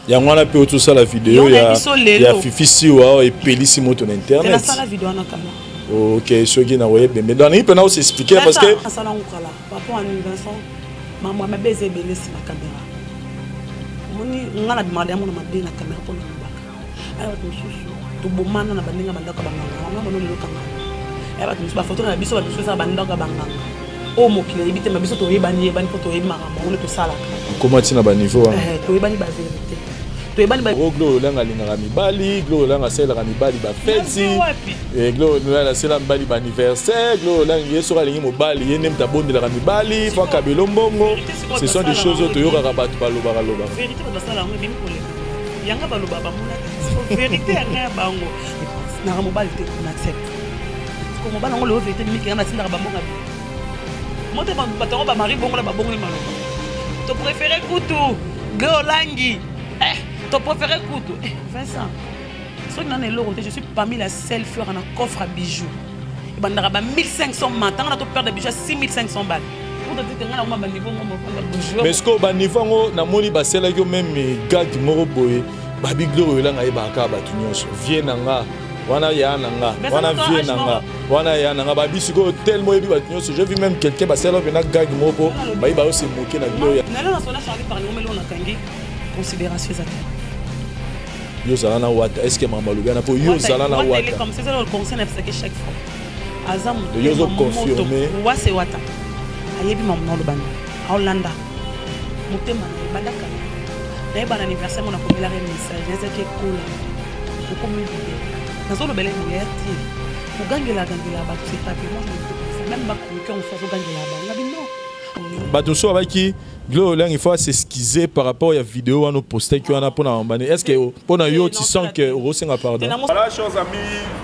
Yango wana mpe otosala video ya, ya Fifi Siwa oyo epelisi moto na internet. Nasala video wana kala. Ok, soki na koyebembe donc nayi mpena osexplike parce que nasala yango kala papa wani Vincent, mambo ya mabe eza ebele nsima kamera. Omoni nga na bimaka yango na mabe na kamera mpo na lobaka aya bato mosusu tobomana na bandenge ya bandako ya banganga bango bano lelo kanga aya bato mosusu bafoto na biso bato mosusu eza na bandako ya banganga oyo mokili eyebi te, ma biso toyebani yebani mpo toyebi makambo yango nde tosalaka. Okoma ntina baniveau wana? Eh, toyebani baverité, toyebani. O Gloria Olangi alingaka mibali, Gloria Olangi asalelaka mibali bafeti, Gloria Olangi asala mibali baanniversaire. Gloria Olangi ye soki alingi mobali, ye nde moto abondelaka mibali fo akabelo mbongo. Ce sont des choses oyo toyokaka bato balobaka lobaka. Vérité, bato basala yango ebimi koleka yanga baloba bamonaka vérité yanga ya bango naka mobali te, on accepte ko mobali yango lelo. Vérité miki nga natindaka bambonga moto bato yango bamari bongo na babongoli maloba. Topréféré kutu Ge Olangi, eh, topréféré kutu, eh, Vincent, soki nana eloko te, je suis parmi la seule fleur na coffre à bijoux ebandaka ba 1500 matanga na toperdre bijou ya 6500 balles. Mais ce que baniveau yango namoni basalaki yo même gag moko boye, babi Gloria Olangi ayebaka kaka bato nyonso, vie na nga wana, ya na nga wana, vie na nga wana, ya na nga. Babi sikoyo tellement oyebi bato nyonso, j'ai vu même quelqu'un basala mpena gag moko mpo bayi bayo se moke na Gloria. Nalo na sona Charlie par ngomelo nakangi considération eza te. Yo ozala na Wata, est ce que makambo alobi wana mpo yo ozala na Wata? Comme c'est le conseil na chaque fois aza. Yo ozoconfirme? Wase Wata ayebi mamu na oloba nini, aolanda motema na ye bandaka. Nayeba na anniversaire mo nakomelaka ye message, nazalaki ekola okomi leader, nazolobela ye boye ya tie kogangela gangela bato, c'est pas bien. Moi je me dis comme ça, même bachroniqueur mosusu azogangela bango, ngabi non. Bato mosusu babaki Gloria Olangi il faut s'excuser par rapport ya vidéo wana opostaki wana mpona bambani. Est ce que mpona yo tu sens que okosenga pardon? Voilà, chers amis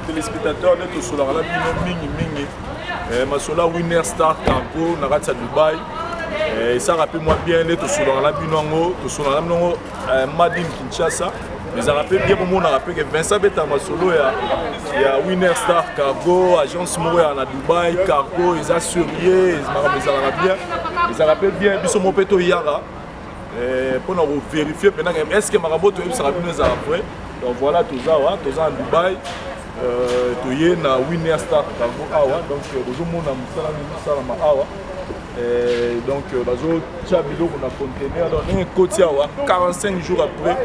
téléspectateurs, nde tosolaka na bino mingimingi masolo ya Winner Star Cargo na kati ya Dubai. Esalaka mpe mwa bien nde tosolaka na bino yango, tosolaka na bino yango Madin Kinshasa. Ezalaka mpe bien bomonaka mpe ke Vincent betaka masolo ya Winner Star Cargo, agence moko ya na Dubai, cargo eza sérieux, makambo ezalaka bien. Ezalaka mpe bien biso moko mpe toyaka mpona kovérifier mpena est ce que makambo oyo toyebisaka bino ezalaka vrai. Donc voilà, toza awa, toza na Dubai, toye na Winner Star Cargo awa. Donc bozomona mosala nini osalama awa. Donc bazotia biloko na conteneur, donc ndenge ekoti awa, 45 jours après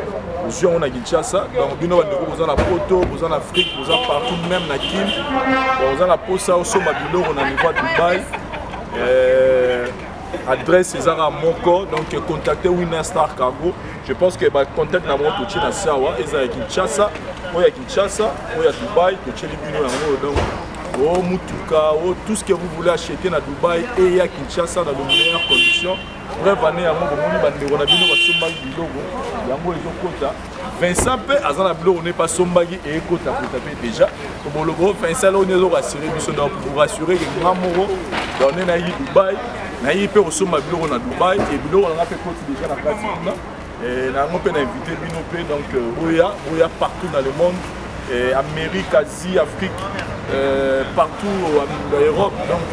ozwi yango na Kinshasa. Donc bino bandeko boza na Poto, boza na Afrique, boza partout, même na Kin, boza na posa osomba biloko na niveau ya Dubai, adresse ezaka moko. Donc contacter Winner Star Cargo. Je pense que bacontact na bango totie na se awa, eza ya Kinshasa, oyo ya Kinshasa, oyo ya Dubai, totieli bino yango. Donc o mutuka o tout ce que vous voulez acheter na Dubai eya Kinshasa dans de meilleures conditions. Preuve ane yango bomoni bandeko na bino basombaki biloko yango ezokota. Vincent mpe aza na biloko ne basombaki eyekotakota mpe déjà boloko. Vincent loko nde ezorassure biso, donc pour rassurer ke nga moko, donc nde nayaki Dubai, nayi mpe kosomba biloko na Dubai e biloko nanga mpe koti déjà na kati kuna na yango mpe na invité bino mpe. Donc boya, boya partout dans le monde, Amérique, Asie, Afrique, partout na Europe. Donc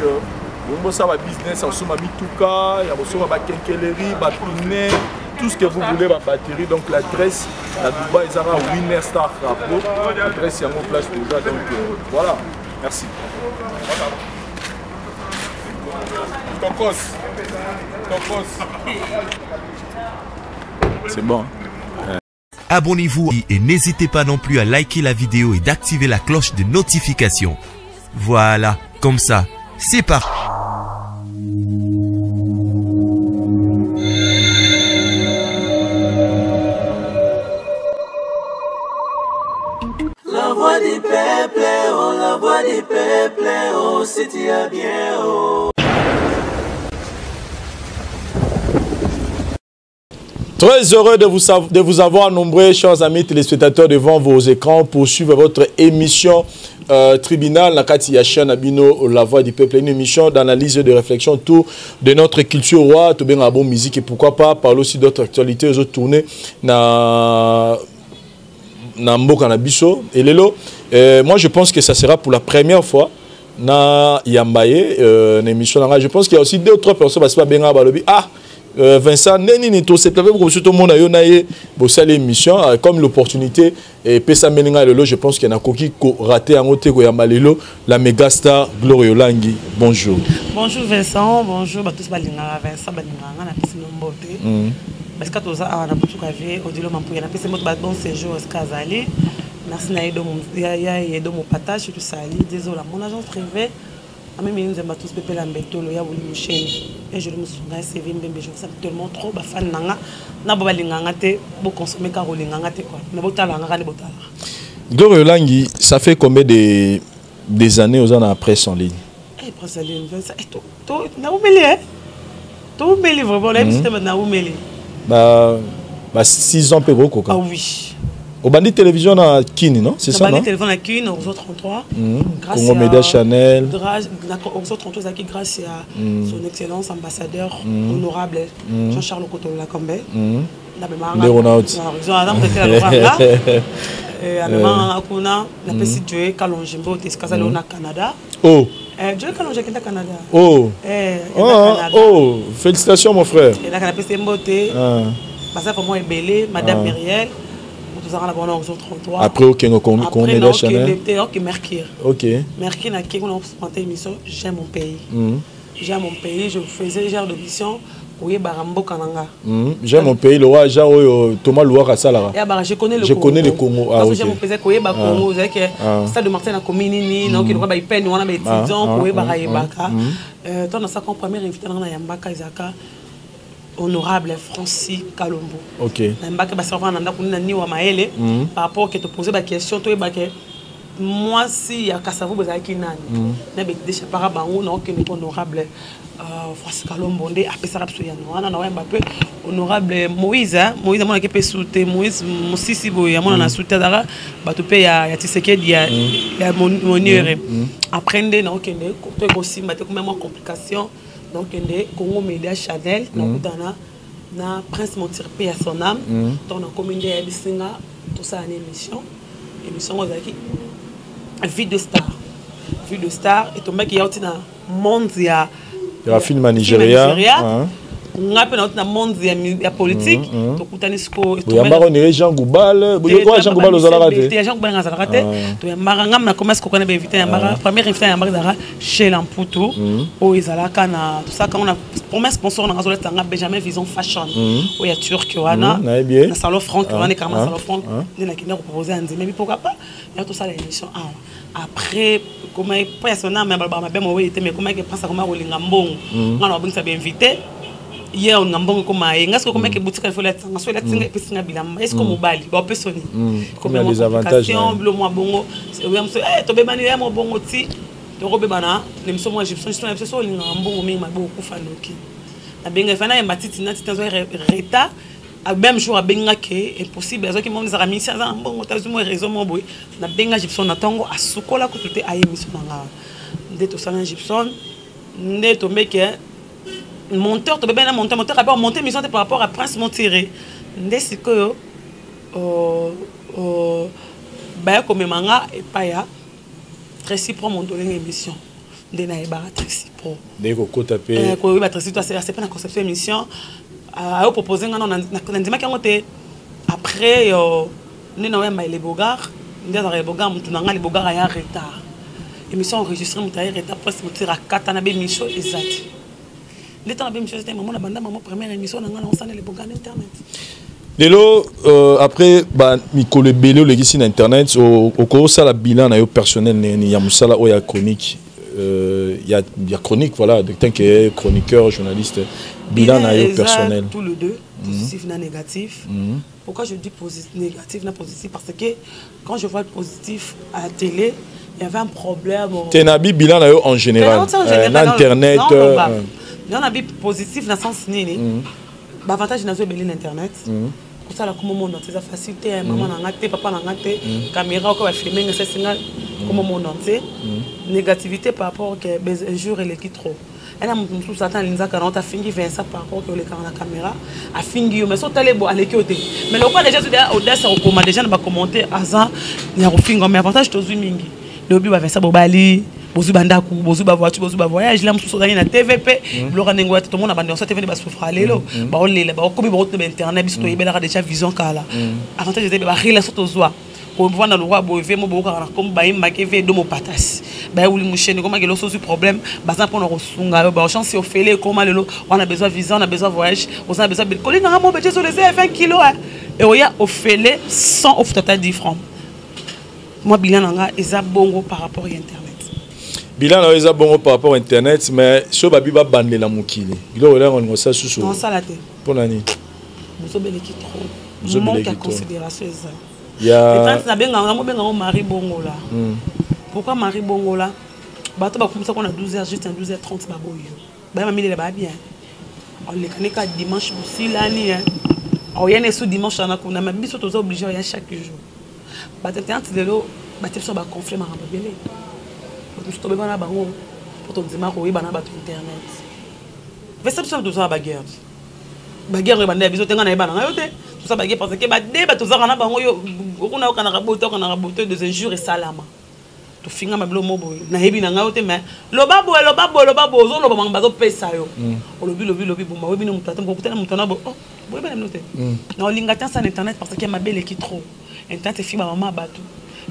bolingi bosala babusiness ya kosomba mituka, ya kosomba baquincaillerie, bapneus, tout ce que vous voulez, babatterie. Donc l'adresse na Dubai ezaka Winner Star Cargo, adresse yango place déjà. Donc voilà, merci. Tokos. Tokos. C'est bon. Abonnez-vous et n'hésitez pas non plus à liker la vidéo et d'activer la cloche de notification. Voilà, comme ça, c'est parti. La voix du peuple, oh, la voix du peuple, oh, si tu as bien, oh. Très heureux de vous avoir nombreux, chers amis téléspectateurs, devant vos écrans pour suivre votre émission Tribunal, na kati ya chaîne na bino, La Voix du Peuple, une émission d'analyse et de réflexion autour de notre culture roi, tout bien la bonne musique et pourquoi pas parler aussi d'autres actualités aux autres tournées na mboka na biso. Et lelo, moi je pense que ça sera pour la première fois na yambaye na émission na. Je pense qu'il y a aussi deux ou trois personnes parce que benga balobi ah. Vincent nde nini tosepela mpe bokosi tomona yo na ye bosali émission comme l'opportunité epesameli ngai lelo, je pense que nakoki korater yango te koyamba lelo la méga star Gloria Olangi. Bonjour. Bonjour Vincent, bonjour bato nyonso balingaka Vincent, balingaka nga, napesi no mbote. Parce que toza awa na butuka vie Odilo Mampuya, napesi mbote ba bon séjour esika azali. Merci na Edo ya Edo Mopatache, tosali désolé, mon agence privée amemi nzemba tous pepela mbetolo ya wuli musheni et joli musunga CV Mbembe. Je vous aime tellement trop, bafan na nga na bo balinganga nga te, boconsommer kaka kolinga nga te quoi, mais botala nga kaka nde botala. Gloria Olangi, ça fait combien de des années oza na presse en ligne? Eh, presse en ligne, Vincent, eh, to to naumeli, eh, toumeli vraiment, nayebi te, naumeli. Ba 6 ans mpe kokoka. Ah oui. Obandi télévision na Kini, non? C'est ça, non? Nabandi télévision na Kini, na Horizon 33. Grâce Congo Media Channel. Na Horizon 33 ezalaki grâce ya son excellence ambassadeur honorable Jean-Charles Kotolo Lakambe. Ndeko na oti. Aza moto etela loranga, amemaka nga kuna. Napesi Joe Kalonge mbote esika azali oyo na Canada. Oh. Joe Kalonge akenda Canada. Oh. Oh, oh, félicitations mon frère. Elaka napesi ye mbote. Baza vraiment ebele, madame Muriel, moto ozalaka na bango na Horizon 33. Après okende Congo Media Channel. Te, oke Mercure. Ok. Mercure, nakei kuna présenter émission J'aime mon pays. J'aime mon pays, je faisais genre de mission koyebaka mboka na nga. J'aime mon pays, le roi genre oyo Thomas Louaka asalaka. Yabaka je connais le Je connais le Congo. Ah, ok. J'aime mon pays, koyeba Congo, ezalaki stade de Martin na komi nini, naoki lokola baipene wana, baétudiant, koyebaka yebaka. Ntango nasaka première invité nanga na yambaka ezalaka honorable Francis Kalombo. Nayambaka baservant na ndako nini na niwa mayele par rapport ke topose baquestion, toyebake mwasi ya Kasavubu ezalaki nani na bedeshapaka bango. Naokende mpo honorable Francis Kalombo nde apesaka biso yano wana. Naoyamba mpe honorable Moïse. Moïse amonaki mpe su te, Moïse Mosisi boye amona na su te, azalaka bato mpe ya Tisekedi ya moniere. Après nde naokende to ekosimba te, komia mwa complication, naokende Congo Media Chanel, nakutana na Prince Montirpe ya son âme. Donc nakomi nde ayebisi nga tosala na émission. Émission yango ezalaki Vie de star. Vie de star etombaki yauti na monde ya Ya film ya Nigeria. Nga mpe nauti na monde ya politique, tokutani sikoyo. Oyambaka onire Jean Goubal, boyokoka Jean Goubal ozalaka te? Jean Goubal nga azalaka te. Toyambaka nga na koma sikoyo na bainvité yambaka. Première invité yambaka ezalaka Shela Mputu, oyo ezalaka na tosalaka ngo na premier sponsor nanga azolatisa nga, Benjamin Vision Fashion, oyo ya Turke wana na Salon Frank wana, ekama Salon Frank. Nde nakenda kopropose ya nzembe, pourquoi pas ya tosala émission awa. Après koma prince na me balobaka mabe moweyi te, mais komaki prince akoma kolinga mbongo, nga na babongisa bainvité, ye olinga mbongo ekoma ye. Nga soki okomaki boutique, il faut elatisanga, so elatinga, epesinga bilamba, est ce que mobali baopesoni complication bilo mwa bongo moso tobebani ya mo bongo ti tokobebana na émission moko égyptien na biso. So olingaka mbongo mingi, mabe okufa noki. Nabenga efa nayemba titi na titi, azwa retard. Même jour abenga ke impossible, azwaki mbongo, ezalaka misi, aza na mbongo te, azwi mo raison mo boye. Nabenga Gibson na ntongo, asukola kutu te, aye émission na nga. Nde tosala na Gibson, nde tombeke monteur, tobebani na monteur. Monteur abe monte émission te par rapport à Prince Montire. Nde sikoyo baya komema nga epai ya Tracy Pro mondolenge émission. Nde nayebaka Tracy Pro. Ndenge kokota mpe. Koyeba Tracy to asepe na conception émission, ayo propose nga, nandimaki yango te. Après nde naoyamba Elebogar, nde azalaka Elebogar motu na nga. Elebogar aya retard, émission enregistré, moto aye retard, presque motira akata na bémission eza te. Nde ntango na bémission eza te, mamo na banda mamo première émission na nga naosala Elebogar na internet. Lelo après bamikolo ebele olekisi na internet, okosala bilan na yo personnel nini ya mosala oyo ya chronique, ya chronique, voilà, de tant que chroniqueur journaliste, bilan na yo personnel? Tous les deux, positif na négatif. Pourquoi je dis positif, négatif na positif? Parce que quand je vois le positif à la télé, il y avait un problème. Te na bi bilan na yo en général, na internet. Non, na bi positif na sens nini? Baavantage nazo ebele na internet. Kosala komo monde entier eza facile te. Mama na nga te, papa na nga te, caméra oko bafilme nga, esasinga komo monde entier. Négativité par rapport ke jour eleki trop, ena moto mosusu ata alinzaka na ota afingi Vincent par rapport ke olekaka na caméra, afingi yo, mais so otala ebo aleki yo te, mais lokola déjà soki audace akokoma déjà na bacommentaire aza ya kofinga. Mais avantage tozwi mingi, lobi ba Vincent bobali. Bozwi bandako, bozwi bavoiture, bozwi bavoyage. La mosusu ozali na TV mpe biloko ndenge oya te. Tomona bandeko so TV nde basouffra lelo, baolela, baokomi bakotina bainternet. Biso toyebelaka déjà vision kala. Avantage eza barelation tozwa, kovanda lokwa boye ve mo boyokaka na kombo bayembaki ve do mopatasi bayewuli moshene ekomaki lelo. Soki problème, baza mpona kosunga yo. Bachance ofele ekoma lelo wana, besoin visa, wana besoin voyage, oza na besoin kolinganga mo beje zolo eza 20 kilo eoya ofele sans ofuta ata 10 francs. Mwa bilan na nga eza bongo par rapport ya internet. Bilan na yo eza bongo par rapport internet, mais so babi babandela mokili, biloko elango olingo osala susu? Osala te. Mpo na nini? Bozobeleki trop, manque ya considération eza ya nabengaka yango, bengango Marie Bongola. Pourquoi Marie Bongola? Bato bakumisako na 12 heures, juste na 12 heures 30 baboyi yo, bayama milela baya bien. Olekani kaka dimanche, bosilani oyani esu dimanche wana kuna. Ma biso toza obligé oya chaque jour. Bato internet lelo batie biso baconflit, makambo ebele. Bato mosusu tobeba na bango mpo tondima koyeba na bato internet. Vesa biso toza na baguerre, baguerre oyo ebanda ya biso te. Ngai nayeba na ngai yo te, toza baguerre parce que bade bato ozaka na bango. Yo okuna okanaka bote, okanaka bote, des injures esalama, tofingama bilo mo boye. Nayebi na ngai yo te, mais loba boye, loba boye, loba boye, ozoloba makambo bazopesa yo. Olobi, lobi, lobi, bomba oyebi no moto ate okutana moto na boye, oh, boyebana bino te. Na olinga te asala internet parce que mabe eleki trop. Internet efingi bamama ya bato,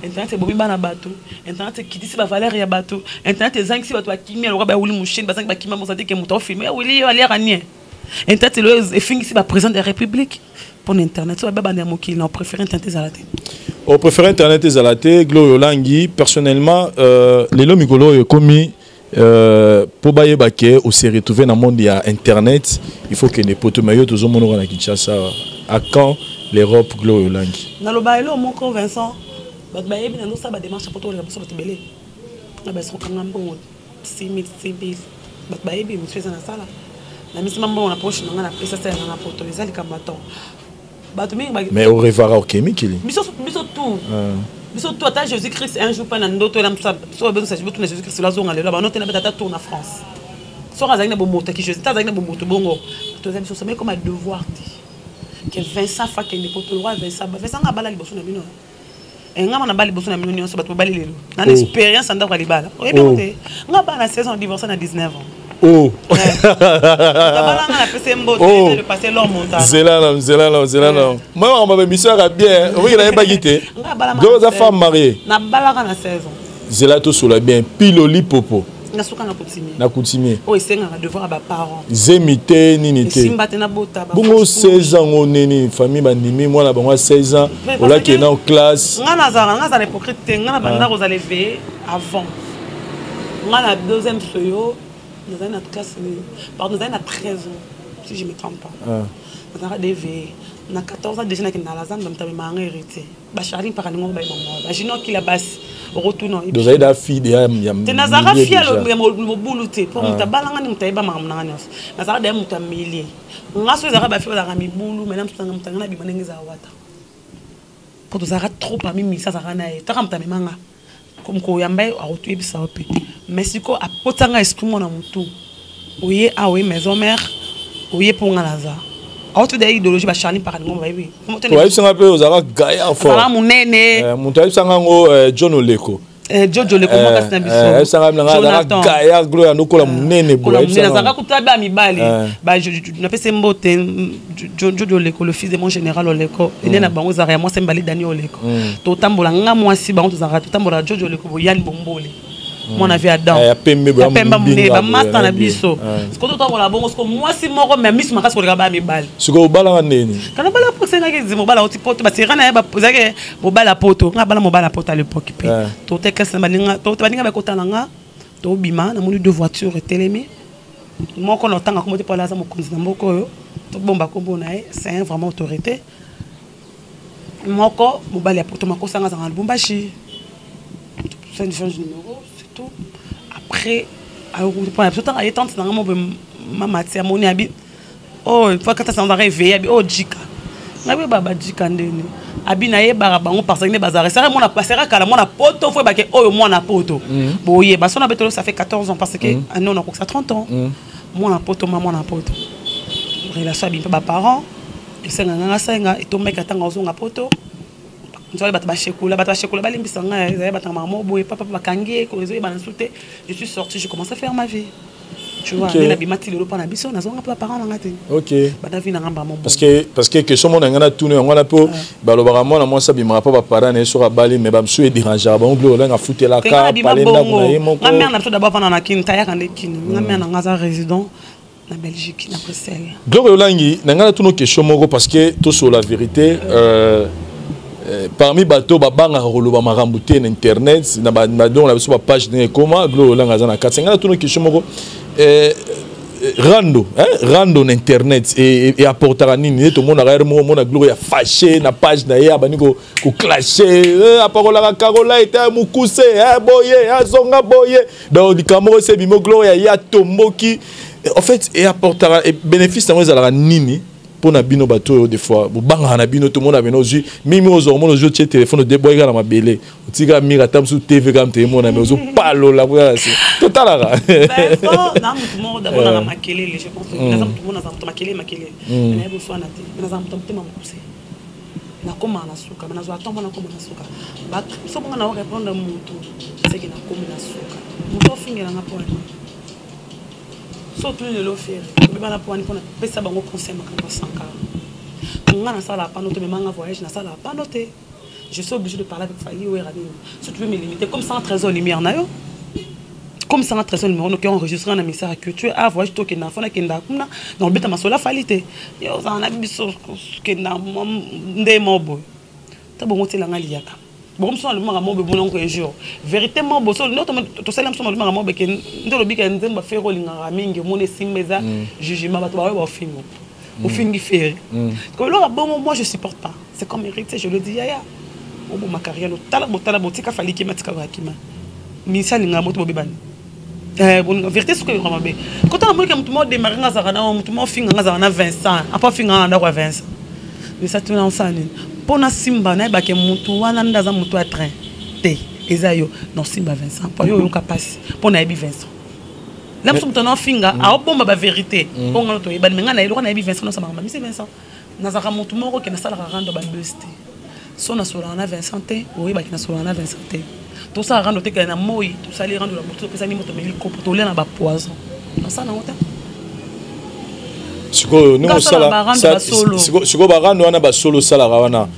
internet ebomi bana bato, internet ekitisi bavaleur ya bato, internet ezangisi bato bakimia lokola bayawuli moshene, bazangi bakimia mosa te ke moto aofilme yawuli yo aliaka nie. Internet elo efingisi baprésident de la République mpona internet. So bababanda ya mokili, na opréféré internet ezala te. Opréféré internet ezala te. Gloria Olangi, personnellement, lelo mikolo oyo ekomi mpo bayeba ke ose retrouver na monde ya internet, il faut kende poto. Mais yo tozomonaka na Kinshasa. À quand l'Europe, Gloria Olangi? Naloba elo moko, Vincent. Bato bayebi na ndosala badémarche po tokolela biso bato ebele na basokanga mbongo 6000 6000. Bato bayebi mosu eza nasala na misima mbongo na poche na nga, napesa sala na poto. Eza likambo ya temps. Bato mingi Mais orevara oke mikili. Biso, biso tout, biso tout. Ata Jésus Christ un jour mpe na ndoto ela so bezosa tuna Jésus Christ azonga lelo bano te na beta ata tour na France. Soki azalaki na bomoto aki Jésus te, azalaki na bomoto bongo. Toza biso somai comme devoir te ke Vincent fa kende poto. Lokwa Vincent, Vincent nga abala liboso na bino, nga mana bala liboso na bino nyonso. Bato babali lelo na na expérience ya ndako ya libala, oyebi yango te. Nga bala na 16 ans, divorce na 19 ans. Oh. Balanga napesi mbote le passé l'or montana. Zela na zela na zela na moi makambo baémission yaka bien. Okoki nayebaki te. Donc oza femme mariée? Nabalaka na 16 ans. Zela, tosola bien. Piloli popo. Nasuka na coutumier. Na coutumier. Oyo esengaka devoir ya baparent. Zemi te, nini te? Esimba te, nabota. Bongo 16 ans ngo nini? Famille bandimi mwana bango ya 16 ans olaki na classe? Nga nazala, nga nazala hypocrite te. Nga na banda kozala éveillé avant. Nga na deuxième soyo nazali na classe, pardon, nazali na 13 ans si je me trompe pas. Nazalaka d'éveillé na 14 ans déjà. Nakende na lazamba, moto amemaka nga héritier, bacharli mpaka ndenge moko, bayebanga bajunior kila basi okotuna. Ozali da fille ya te. Nazalaka fille ya mobulu te, mpo moto abalanga nde moto ayeba makambo nanga nyonso. Nazalaka daya moto ya milie. Nga so ezalaka bafille bazalaka mibulu, mai na moto nanga, moto anga nabima ndenge ezala wata, mpo tozalaka trop parmi misa. Azalaka na ye taka moto amemanga koyamba ye, akotoyebisa yo mpe. Mais sikoyo akotanga esprit mwana motu oye awa, oye maison mère, oye mpo nga naza auto da idéologie bacharli mpaka ningo bayebi. Oyebisanga mpe ozalaka gaillard fort. Azalaka monene. Moto ayebisanga yango, John Oleko. Jojo Oleko, mwakasi na biso. Ayebisanga nanga azalaka gaillard, Gloria ndokola monene boye. Nazalaka kuta ba mibali. Napesi mbote Jojo Oleko, le fils de mon général Oleko. Ene na bango ezalaka ya mwasi mibale, Dani Oleko. Totambola nga mwasi bango, tozalaka totambola Jojo Oleko, boyani bombole mwana vie Adam. Ya pembe. Ya pembe monene, bamasta na biso. Sikoyo totambola bongo, sikoyo mwasi moko me miso makasi koleka baya mibali. Sikoyo obalaka ndeni? Kana bala po esengaki mobala oti poto, basera na ye ezalaki mobala poto. Nga bala mobala poto à l'époque mpe tote classe na baninga, baninga bakota na nga, tobima, namoni deux voitures etelemi. Moko na otanga kombo te mpo ala aza mokonzi na mboka oyo, tobomba kombo na ye, c'est un vraiment autorité. Moko mobali ya poto, makosanga azanga na Lubumbashi. Change numéro, c'est tout. Après mpona biso, ntango aye tante nanga mo mamati amoni abi, oh, po kata sanza réveillé abi, oh, jika ngai boyeba bajika ndeni abi nayebaka bango parce que nde bazalaka esaka mwana pasera kala mwana poto fo ebake oyo mwana poto boyeba so na betolo. Ça fait 14 ans parce que année on akokisa 30 ans. Mwana poto ma mwana poto, relation abi mpe baparent esenga nganga, asenga etombaki. Ntango azonga poto, Nzwali bato bashekola, bato bashekola balimbisa ngai, ezali bato na mama boye, papa bakangi ye, ezoyebana lisusu te. Je suis sortie, je commence à faire ma vie. Tu vois, nde nabima ti lelo mpo na biso, nazonga mpe baparent na ngai te. Banda vie na ngai mbamo. Parce que question mona ngai natuna yango wana, mpo balobaka mwana mwasi abimaka mpo baparent na ye soki abali, mais bamosusu edérangeaka bango, biloko olenga afutelaka pale ndako na ye moko. Nga mère na biso d'abord avanda na Kini, tayaka nde Kini. Nga mère na ngai aza résident na Belgique, na Bruxelles. Gloire Olangi, na ngai natuna question moko, parce que tosola vérité, parmi bato babangaka koloba makambo te na internet, na badongo na biso, bapage ndenge ekoma, Gloire Olangi aza na kati. Ngai natuna question moko: rando, hein? Rando na internet e apportaka nini? Ye tomonaka ere moko, omona Gloire ya fâché na page na ye, abandi koclasher, apakolaka Karola ete mokuse boye, azonga boye. Donc likambo moko ese ebimi, Gloire ye atomboki. En fait, e apportaka bénéfice nango ezalaka nini mpo na bino bato oyo des fois bobangaka na bino? Tomona bino ozwi mingi, ozwa omona ozwi, otie telefone, odeboyika na mabele, otika mire, ata mosusu TV kaka moto emona, me ozopalola kuna se totalaka. Na motu moko d'abord nanga makelele, je pense naza motu moko, naza moto makelele makelele, nayebi oswana te, naza moto motema mokuse. Nakomaka na suka, me nazwa ntango nakoma na suka. So bonga na orépondre motu, seke nakomi na suka. Motu ofingelanga mpo ani? So otuni lelo Ferre, obebana mpo wani? Mpona pesa bango conseil makambo ya Sankara. Nga nasala pano te, memanga voyage, nasala pano te. Je suis obligé de parler avec Fally Wera nini. Si tu veux me limiter comme ça, trésor lumière na yo, comme ça trésor numéro noki enregistré na ministère ya culture, ah, voyage tokenda, fona kenda kuna na obeta masolo Fally te. Yo ozala na biso, kenda nde mo boye ta bongo tielanga liyaka bongo. Mosu alobimaka mo boye bonango un jour vérité mo boye so tosali mosu alobimaka mo boye nde olobika nzembo Ferre olingaka mingi, omoni esimba, eza jugement, bato baoyo baofingo, ofingi Ferre eloko bongo. Moi, je supporte pas, c'est comme héritier, je le dis, yaya oboma carrière, tala botala botika Fally kima, tika bakima misi alingaka moto bobebani vérité. Soki eyoka mabe kota na monika, motu moko démarre nga azalaka na motu moko finga nga, azalaka na Vincent, apo afinga nga na ndako ya Vincent. Esa tuna osala nini mpo na simba nayebake motu wana nde aza motu ya train te, eza yo na osimba Vincent mpo yo oyoka mpasi mpo nayebi Vincent la mosu moto anaofinga aobomba bavérité mpo ngana toyebani. Me ngai nayebi, loka nayebi Vincent nosa makambo misi Vincent, nazalaka motu moko ke nasalaka rando babuse te. So nasolaka na Vincent te, oyebaki nasolaka na Vincent te. Tosala rando te kele na moi, tosali rando na butu, topesani moto, meli kopo, tolia na bapoison, nasala yango te. Sikoyo ndenge osala sikoyo barando wana, basolo osalaka wana,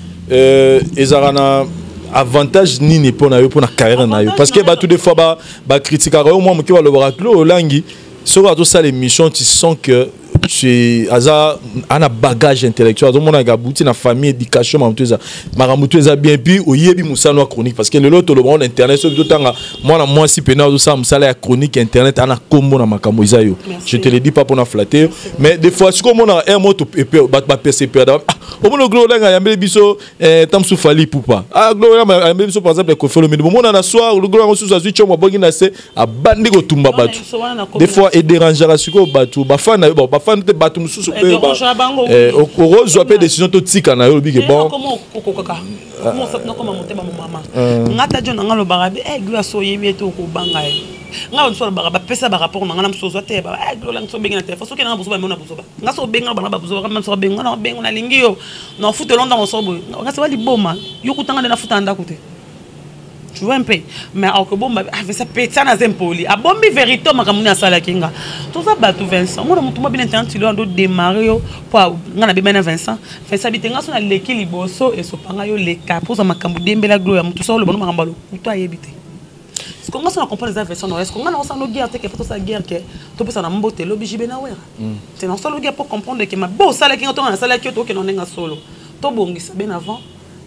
ezalaka na avantage nini mpo na yo, mpo na carrière na yo? Parce que bato des fois bacritiquaka yo mwa moke, balobaka Clo Olangi soki azosala émission, tu sens que tu aza ana bagage intellectuel, azomonaka abuti na famille, éducation, makambo to eza, makambo to eza bien. Puis oyebi mosala ya chronique, parce que lelo toloba na internet, soki totanga mwana mwasi pene azosala mosala ya chronique internet, ana kombo na makambo eza yo. Je te le dis pas mpona flatter, mais des fois sikoyo omonaka un moto bato bapese perdre. Omona Glo Olanga ayambeli biso ta mosusu Fally Ipupa, ah, Glo Olanga ayambeli biso par exemple Koffi Olomide, bomona na soir Glo yango susu azwi tiongo, abongi na se, abandi kotumba bato. Des fois edérangeaka sikoyo bato, bafan na yo, bafan te, bato mosusu mpe okozwa mpe décision totika na yo, olobi ke bon. Nakoma motema momama nga ta jo na nga alobaka be Glo aso oyebi ete okobanga ye. Nga bamosusu alobaka, bapesa barapport na nga na mosusu ozwa te. Glo olangi so obengi na telefone, soki nanga bozoba, mona bozoba nga so obenga bana babozoba mosusu abenga na obenga, nalingi yo na ofuta elonda moso boye, nga se baliboma yo kutanga nde nafuta na ndako te, tu vois un peu. Mais akobomba, ah Vincent petsa naza impoli, abombi vérité makambo nini asalaki nga. Toza bato, Vincent mona motu mwa bino internet lelo ando démarre yo mpo nga nabebani na Vincent. Vincent bite nga so naleki liboso esopanga yo leka mpoza makambo dembela Glo ya motu so oloba no makambo ya lokuta ayebi te. Siko nga so na comprendre eza Vincent na est-ce nga na osala no guerre te, ke fo tosala guerre ke topesa na mbote elobi jibe na Wera te, na osala guerre mpo comprendre ke mabe osalaki nga, tonga nasalaki yo, tokende ndenge solo tobongisa bien avant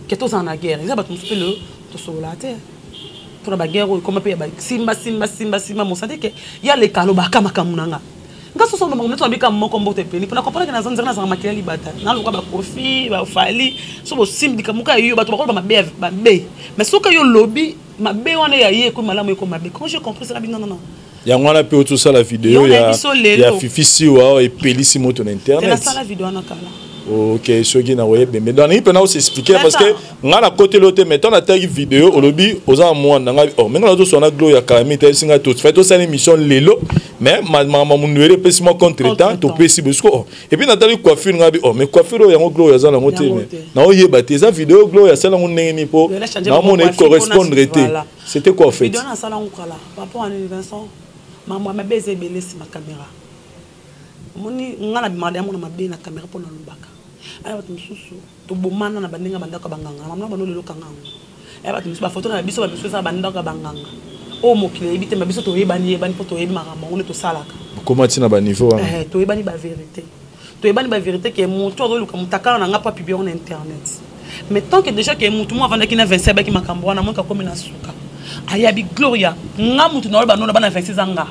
ke tozala na guerre. Eza bato mosusu mpe lelo tosolola te mpona baguerre oyo ekoma mpe ya basimba simba simba simba mosante ke ya leka alobaka makambo na nga. Nga soso makambo neti nabika moko mbote epeli mpona comprendre ke naza nzela, nazala makila libata naluka baKoffi, baFally. So bosimbi likambo kaka yo, bato bakoloba mabe mabe, mais soki yo lobi mabe wana ya ye ekomi malamu, ekomi mabe. Quand j'ai compris ça, nabi non, non, non. Yango wana mpe otosala video ya Fifi Siwa oyo epelisi moto na internet. Nasala video wana kala. Ok, soki na koyeba, donc nayi mpena osexpliquer, parce que ngai nakoteli yo te, mais ntango nataki video, olobi oza na mwana ngai. Oh, ndenge nazosona Gloria Karami te, esinga tofai tosala émission lelo, mais makambo munduele epesi mwa contretemps, topesi bosiko. Oh, et puis natali coiffure ngai bi, oh, mais coiffure oyo yango Gloria aza nango te, mais naoyeba te eza video Gloria asala yango ndenge nini, mpo naomona ecorrespondre te. C'était quoi en fait? Video nasala yango kala, papa wana Vincent. Makambo mabe eza ebele nsima caméra. Omoni, nga na bimaka deya mona mabe na caméra mpo nalobaka aya bato mosusu tobomana na bandenge ya bandako ya banganga na mamona bano lelo kanga yango. Aya bato mosusu, bafoto na biso bamisu eza na bandako ya banganga oyo mokili eyebi te, ma biso toyebani, yebani mpo toyebi makambo yango nde tosalaka. Koma ntina baniveau wana. Toyebani bavérité, toyebani bavérité ke moto azoluka motakala na nga mpo apublie yango na internet. Mais tant que déjà ke motu mo avandaki na 27 abaki makambo wana, moki akomi na suka, ayabi Gloria nga motu na oyo banona bana 26 eza nga.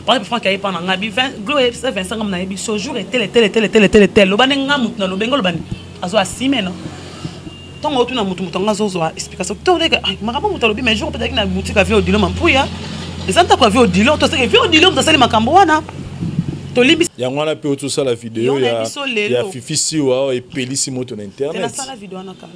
Par exemple, Frank aye pa na nga bi Gloria yebisa 25 nga nayebi so jour etele tele tele tele tele tele, loba nde nga motu na lobenga, loba nde azo asime no. Ntongo otuna motu, motu yango azozwa explication to ndeke makambo moto alobi. Mais jour opetaki na boutique ya vie Odilo Mampuya, eza ntako ya vie Odilo, toseke vie Odilo moto asali makambo wana, tolimbisi. Yango wana mpe otosala video ya Fifi Siwa oyo epelisi moto na internet. Nasala video wana kala.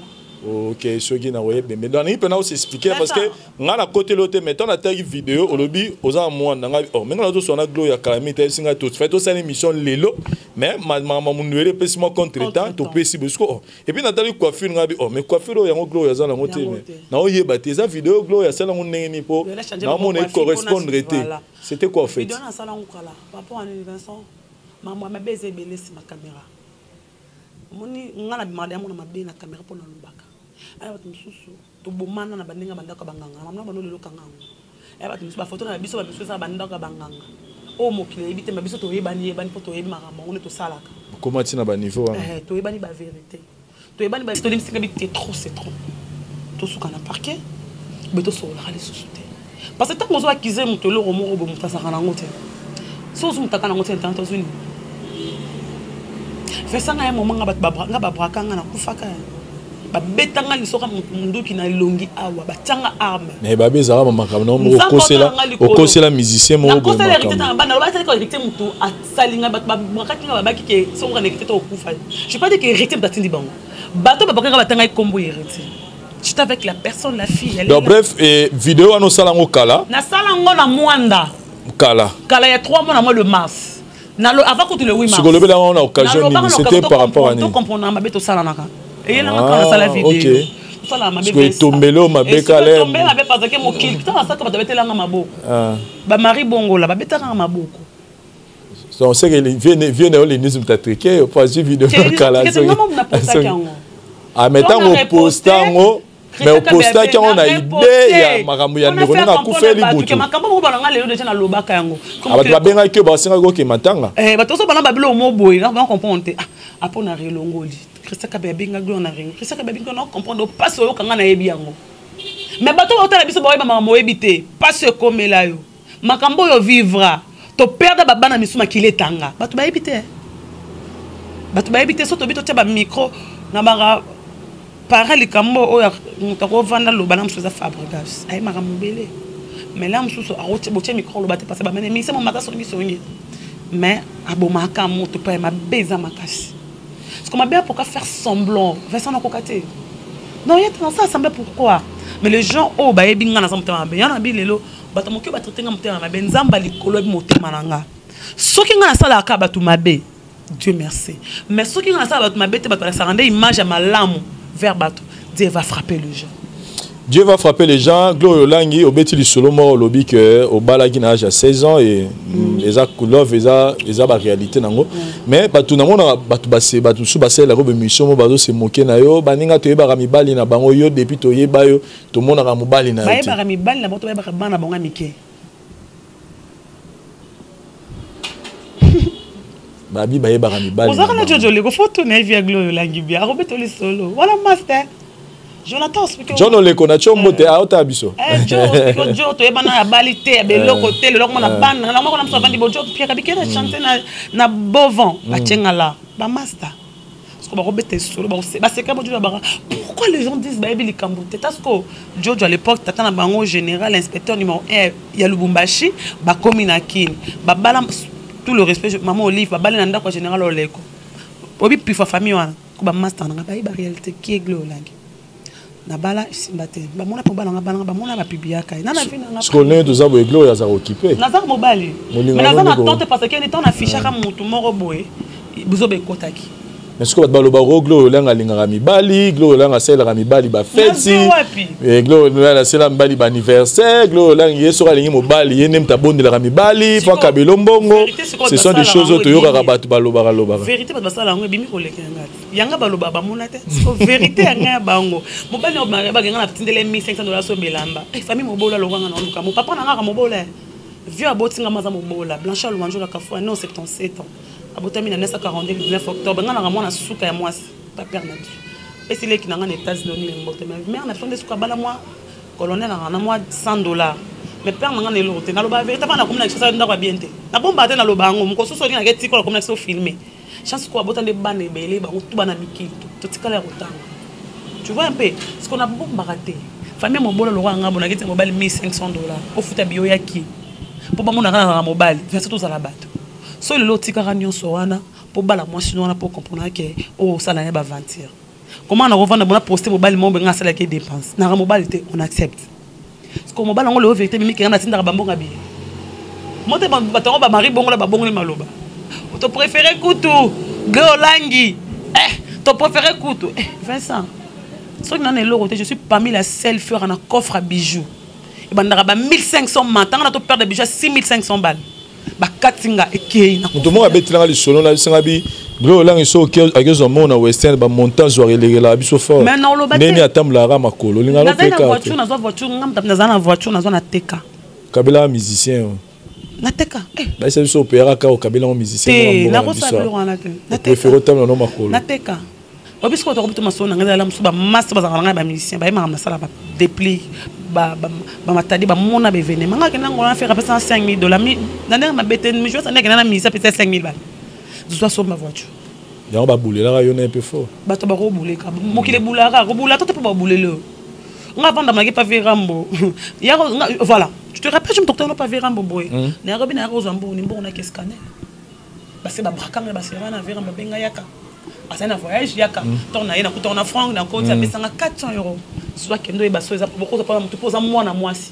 Ok, soki na koyeba, donc nayi mpena osexpliquer, parce que ngai nakoteli yo te, mais ntango nataki video, olobi oza na mwana ngai. Oh, ndenge nazosona Gloria Karami te, esinga tofai tosala émission lelo, mais makambo munduele epesi mwa contretemps, topesi bosiko. Oh, et puis natali coiffure ngai bi, oh, mais coiffure oyo yango Gloria aza nango te, mais naoyeba te eza video Gloria asala yango ndenge nini, mpo naomona ecorrespondre te. C'était quoi en fait? Video nasala yango kala, papa wana Vincent. Makambo mabe eza ebele nsima caméra. Omoni, nga na bimaka deya mona mabe na caméra mpo nalobaka aya bato mosusu tobomana na bandenge ya bandako ya banganga na mamona bano lelo kanga yango. Aya bato mosusu, bafoto na biso bamisu eza na bandako ya banganga oyo mokili eyebi te, ma biso toyebani, yebani mpo toyebi makambo yango nde tosalaka. Koma ntina baniveau wana. Toyebani bavérité, toyebani, tolimbisika bi te, trop c'est trop, tosuka na parquet be, tosololaka lisusu te, parce que ntango ozo accuser moto eloko moko boye, moto azalaka nango te. So ozwi moto aka nango te, internet ozwi nini? Fesanga ya moma nga bato nga babraka nga, nakufaka, babetanga lisoka munduki na elongi awa, batianga arme. Mais babe ezalaka bamakambo na moko, okosela musicien moko boye. Nakosela hérité na bana, loba teleka hérité, moto asali nga, bato babrakaki nga, babaki ke soki na hérité to okufa. Je pas dit que hérité moto atindi bango, bato babrakaka, batangaki kombo hérité. J'étais avec la personne, la fille. Elle Donc, bref, et vidéo wana osala yango kala? Nasala yango na Mwanda. Kala. Kala ya 3 mois na mois de mars. Na avant kutu le 8 mars. Sikoyo olobela yango na occasion nini? C'était par rapport à nini? Tocomprendre mabe tosalanaka. Eyelanga kaka nasala video. Tosala mabe. Sikoyo etombeli oyo mabe kala. Etombeli mabe parce que mokili ntango asalaka, bato babetelanga maboko. Bamari bongola babetaka maboko. Donc c'est que vieux na yo Lenis moto atrike po azwi video kala. Ah, mais ntango oposta yango, mais opostaki yango na idée ya makambo ya ndeko ndenge akufeli butu. Makambo moko balanga lelo deja nalobaka yango. Bato babengaki yo, basengaki okema ntanga. Bato ozobana babilo mo boye na comprendre te. Apo na relongoli Christian Kabe abengaki yo na rengo, Christian Kabe abengaki na comprendre opasi oyokanga, nayebi yango. Mais bato baotala biso, baoyeba makambo oyebi te, pasi ekomela yo, makambo oyo vivra, toperdre babana misu, makili etanga, bato bayebi te, bato bayebi te. So tobi totia bamicro na baka para likambo oyo moto akovanda loba na mosusu eza Fabregas, aye makambo ebele, mais la mosusu botie micro oloba te, parce bamene mise momata songisongi, mais abomaka moto mpo ya mabe eza makasi. Parce que mabe apoka faire semblant, Vincent, nakoka te. Non, ye te nasala semblant, pourquoi? Mais les gens oyo bayebi nga naza motema mabe, yana bi lelo bato moki oyo batraite nga motema mabe, Nzambe likolo yebi motema na nga. Soki nga nasalaka bato mabe, Dieu merci, mais soki nga nasala bato mabe te, bato balakisaka nde image ya malamu vers bato. Dieu va frapper les gens. Dieu va frapper les gens. Gloria Olangi, obeti lisolo moko, olobi ke obalaki na âge ya 16 ans et eza love, eza ba réalité nango. Mais bato namonaka bato base bato mosusu basalelaka bémission mo bazo se moquer na yo. Baninga toyebaka mibali na bango, yo depuis toyeba yo tomonaka mobali na yo te. Bayebaka mibali na bango to bayebaka bana bango ya mike? Babi bayebaka mibali. Ozalaka na Jojo Leko, fo tuna ye via Gloria Olangi bia akobeta lisolo wana, master Jonathan. John Oleko na tio mbote, aota biso. Jo toyebana, abali te, ya beloko te, lelo komona bana na moko na mosu avandi bojo piaka bikena chante na bovon batienga la bamaster, parce que bakobeta esolo, baseka bojo baka. Pourquoi les gens disent bayebi likambo te? Parce que Jojo à l'époque, tata na bango général inspecteur numéro 1 ya Lubumbashi, bakomi na Kini, babala, tout le respect, mama Olive, babali na ndako ya général Oleko. Oyebi pifa famille wana ko ba master nanga bayi ba réalité qui est glo olangi. Na bala simba te. Ba mona po bala nga bala nga ba mona ba publiaka. Na na vie nanga. Siko ndenge toza boye Gloria aza occupé. Naza mobali. Mais naza na tante parce que ni temps na fichaka mutu moko boye. Buzo bekotaki. Mais sikoyo bato balobaka o Gloria Olangi alingaka mibali, Gloria Olangi asalelaka mibali bafeti, eh, Gloria Olangi asalela mibali baanniversaire, Gloria Olangi ye soki alingi mobali ye nde moto abondelaka mibali mpo akabelo mbongo. Ce sont des choses oyo toyokaka bato balobaka lobaka. Verite bato basala yango ebimi koleka ya ngai. Yanga baloba bamona te. Siko verite ya ngai ya bango. Mobali oyo bagenga na tindele 1500 dollars so belamba. Eh famille mobola lokanga na oluka. Mo papa na ngaka mobola. Vieux aboti nga maza mobola. Blanchard Luanjola Kafua non 77 ans. Abotami na 1942 19 octobre. Nga nanga mwana suka ya mwasi. Pa père na biso. Pesi leki na nga na États-Unis mbote. Mais mère na biso nde suka bala mwa colonel na nga mwa 100 dollars. Mais père na nga na eloko te. Naloba vérité pa na komona kisasa ndako ya bien te. Na bomba te naloba yango. Mokosusu olinga ke tikola komona kiso filmer. Chance ko abota nde bana ebele bango tout bana mikili totikala ya kotanga. Tu vois un peu ce qu'on a bombaka te. Famille mobola lokola nga bonaki te mobali 1500 dollars. Ofuta biyo ya ki. Po bamonaka na mobali, verset tozala bato. So lelo otikaka nyonso wana po bala mwasi wana po comprendre que o sala ya ba aventure. Comment na kovanda bona poster mobali mo benga sala ke dépense. Na mobali te on accepte. Parce que mobali ngo le vérité mimi kenga natindaka bambonga bi. Mote ba bato ba mari bongo la ba bongo maloba. To préférer kutu Golangi. Eh, to préférer kutu. Eh, Vincent. Soki nana eloko te, je suis parmi la seule fleur na coffre à bijoux. Ebandaka ba 1500 matanga na to perdre bijoux à 6500 balles. Bakati nga ekei na moto moko abetelanga lisolo na biso nga bi Gloria Olangi soki akezwa mbongo na Western ba montant azwaka elekelaka biso fort. Mais na oloba te. Ndenge atambolaka makolo olinga na na voiture nazwa voiture nga moto naza na voiture nazwa na teka. Kabela musicien. Na teka. Eh. Bayisa biso opeyaka kaka okabela ngo musicien te na kosala biloko wana te. Na teka. Préfère otambola no makolo. Na teka. Obi sikoyo tokobi to masolo na ngai ezala mosusu bamasa bazalaka na ngai bamusicien bayebaka nasala ba dépli bamatadi bamona baévénement ngai akenda ngola na fere apesa 5000 dollars na ndenge mabe te mijosa nde akenda na musicien apesa 5000 bala zwa somba voiture yango babulelaka yo na mpe fort bato bakobuleka mokili ebulaka kobula to te mpo babuleli oyo nga avanda manaki pa verambo voilà tu te rappelles je me docteur pa verambo boye nayakobi nayaka kozwa mbongo ni mbongo naki scanner base babrakanga basera na verambo abenga yaka azali na voyage yaka ntango na ye nakutaka na franc na koti apesanga 400 euros zwa kende oyeba so eza bokoza mpona motu mpo oza mwana mwasi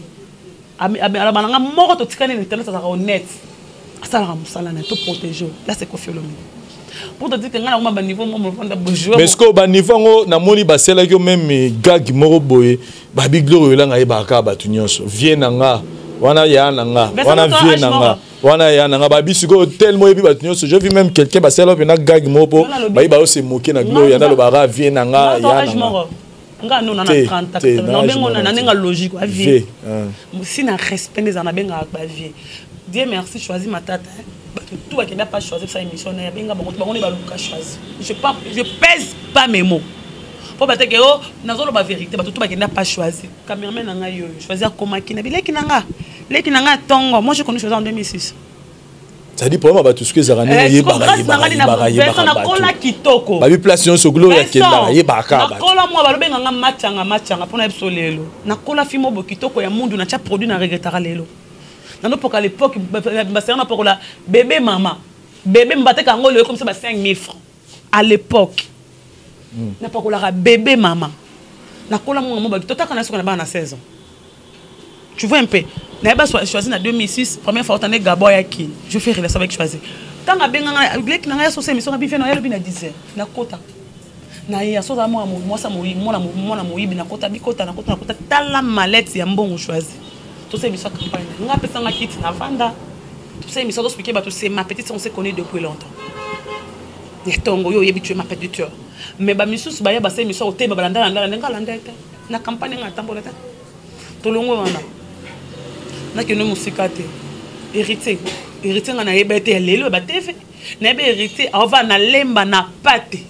alaba na nga moko totikani na internet azalaka honnête asalaka mosala na ye to protege là c'est Koffi Olomide pour te dire que nga nakoma baniveau mo mofanda bojoueur mais sikoyo baniveau yango namoni basalaki yo meme gag moko boye babi Gloria Olangi ayebaka kaka bato nyonso vie na nga wana ya na nga wana vie na nga wana ya na nga babi sikoyo tellement oyebi bato nyonso je vu même quelqu'un basala mpe na gag moko mpo bayi bayo se moke na Gloria nalobaka vie na nga ya na nga nga no na 30 nabengo na ndenge logique wa vie si na respect nde ezala nabengaka ba vie Dieu merci choisi matata bato tout bakenda pas choisir sa émission na yabenga bango bango nde baluka choisi je pas je pèse pas mes mots mpo bateke o nazoloba vérité bato tout bakenda pas choisi cameraman na ngai oyo choisi akomaki na bileki na nga leki na ngai tongo moi j'ai connu choisi en 2006 c'est-à-dire problème ya bato soki ezalaka ndenge oyebaka yebaka yebaka yebaka nakola kitoko babi place nyonso Gloria akendaka yebaka bato nakola mwa balobenga nga machanga machanga mpona biso lelo nakola fimo bo kitoko ya mundu natya produit na regretaka lelo nanopoka l'époque basera napokola bébé mama bébé mbateka yango lelo comme ça ba 5000 francs à l'époque napakolaka bébé mama nakola mwa mo bakito totaka na soka na bana na 16 ans tu vois un peu nayeba choisi na 2006 première fois otande Gabon ayaki je fais relation avec choisi ntango abenganga leki na ngai asosa émission na bife na yalobi na 10 heures nakota na ye asoza mwana mwasa mwana moyibi nakota bikota nakota nakota tala malete ya mbongo choisi tosala émission ya campagne na ngai apesanga kiti na vanda tosala émission toexpliquer bato c'est ma petite on s'est connu depuis longtemps ya ntongo yo oyebi tu es ma petite sœur mais bamisusu baya basala émission otema balandala ndenge alanda te na campagne nga atambola te tolongo wana nakende mosika te héritier héritier nga nayeba ete ya lelo ba tv nayeba héritier aova na lemba na pate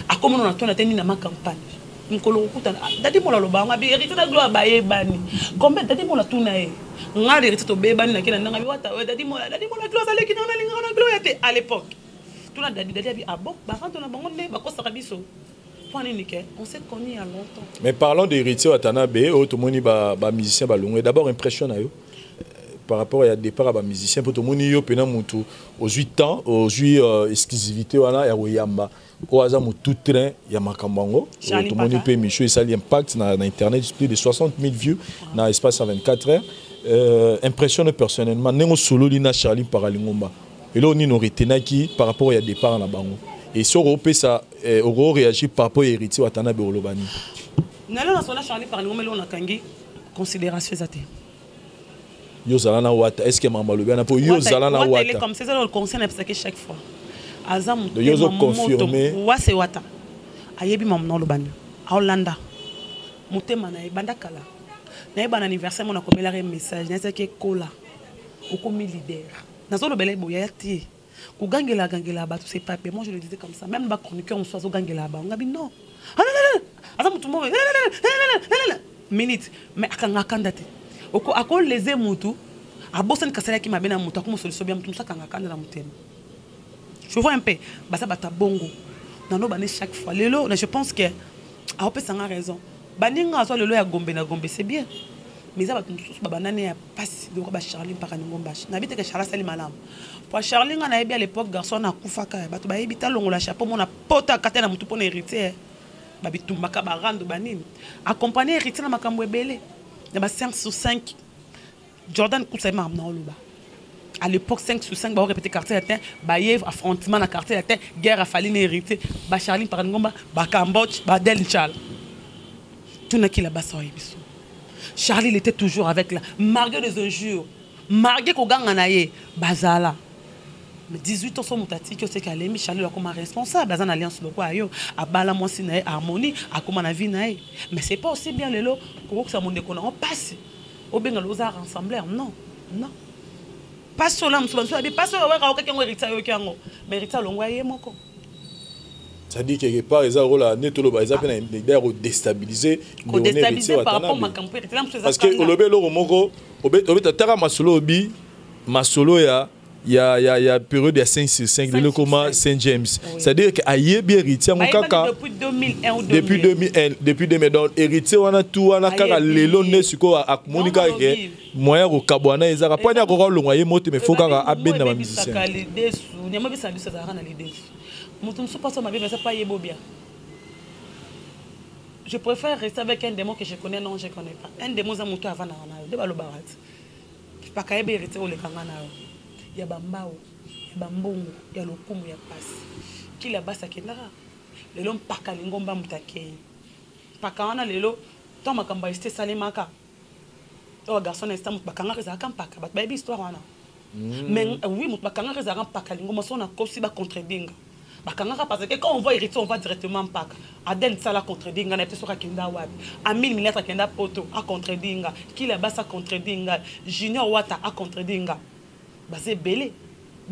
akomona na tona te nini na ma campagne mokolo kokutana dadi mola aloba yango abi héritier na gloire bayebani combien dadi mola tuna ye nga héritier tobebani nake na ndanga bi wata dadi mola dadi mola gloire azaleki na nalingaka na gloire te à l'époque tuna dadi dadi abi ah bon baranto na bango nde bakosaka biso mpo nini ke on s'est connu il y a longtemps. Mais parlons d'héritier Watanabe oyo tomoni ba musicien balongwe d'abord impression na yo. Par rapport ya départ ya bamusicien, mpo tomoni yo mpena motu ozwi temps, ozwi exclusivité wana ya koyamba oyo aza motu train ya makambo yango. Tomoni mpe émission esali impact na internet, plus de 60 000 vues na espace ya 24 heures. Impressionne personnellement ndenge osololi na Charlie Mpaka Lingomba, eloko nini oretenaki par rapport ya départ na bango? Et soki okopesa, okoréagir par rapport ya Héritier Watanabe, oloba nini? Nalo nasola Charlie Mpaka Lingomba, eloko nakangi considération eza te. Yo ozala na Wata, est ce que makambo alobi wana mpo yo ozala na Wata? Comme c'est le conseil napesaki chaque fois, aza yo ozoconfirme? Wase Wata ayebi mamu na olobani, aolanda motema na ye banda kala. Nayeba na anniversaire mo nakomelaka ye message, nayesaki ekola okomi leader. Nazolobela ye boye ya te kogangela gangela bato, c'est pas bien. Moi, je le disais comme ça, même bachroniqueur mosusu azogangela bango, ngabi non, aza motu moko minute, mais akanga kanda te. Akoleze mutu abosani kasalaki mabe na motu, akomosolisa bia motu mosu akanga kanda na motema. Je vois un peu baza bato ya bongo nano bane chaque fois. Lelo je pense que aopesanga raison. Baninga azwa lelo ya Gombe na Gombe, c'est bien, mais eza bato mosusu babandani ya pasi lokola baCharli Mpaka Ningombashe. Nayebi teke Charli asali malamu po Charli nga nayebi à l'époque, garçon na akufaka, bato bayebi talongola chapeau mona pota akate na motu mpona Héritier, babitumbaka barando banini, accompagner Héritier na makambo ebele na ba 5 sur 5. Jordan Kusa, makambo na oloba à l'époque, 5 sur 5 bao répété Quartier Latin, baye affrontement na Quartier Latin, guerre afali na Héritier, baCharli Mpaka Ngomba, baCamboche, badel Nchala tunaki là-bas oyebi biso. Charlie, il était toujours avec là, malgré des injures, malgré koganga na ye bazala. Mais 18 ans so moto atiki, oseki alembi. Charlie akoma responsable, aza na alliance lokwa yo, abala mwasi na ye Harmonie, akoma na vie na ye. Mais c'est pas aussi bien lelo kokokisa mondeko nango mpasi obenga lo oza rassembleur. Non, non, mpasi oyo na mosusu bamosusu babi mpasi oyo weka okaki yango, Héritier ayoki yango, mais Héritier alongwa ye moko. C'est-à-dire quelque part eza lokola nde toloba eza mpe na idée ya kodéstabiliser. Kodéstabiliser par rapport makambo mpe Héritier mosusu. Parce que olobi eloko moko, obeta taka masolo, obi masolo ya période ya 5 sur 5, lelo ekoma Saint James. Oui. C'est-à-dire que ayebi Héritier yango kaka depuis 2001 ou depuis 2001, depuis 2000. Donc Héritier wana tu wana kaka lelo nde sikoyo akomoni kaka ke moyen kokabwana ezaka mpo ani akoka olongwa ye mo te, mais faut kaka abenda bamusicien. Nyama ebisaka biso ezalaka na lidesu, moto mosusu mpaso mabe eza pa yebo bien. Je préfère rester avec un démon que je connais. Non, je connais pas un démon. Eza moto avandaka na yo nde balobaka ti paka yebi Héritier olekanga na yo ya bambao, ya bambongo, ya lokumu, ya pasi kila basi akendaka. Lelo Mpaka Lingomba moto akei mpaka wana lelo ntango makambo ya este esalemaka oyo garçon na esta, moto bakangaka ezalaka mpaka. Bato bayebi histoire wana. Mais oui, moto bakangaka ezalaka Mpaka Lingomba. So nakosi, bacontredire nga. Bakangaka parce que quand on voit Héritier, on va directement mpaka. Adel Sala contredire nga na ye te soki akenda wapi. Amine Milatre akenda Poto, acontredire nga. Kila Basi acontredire nga. Junior Wata acontredire nga. Baza ebele,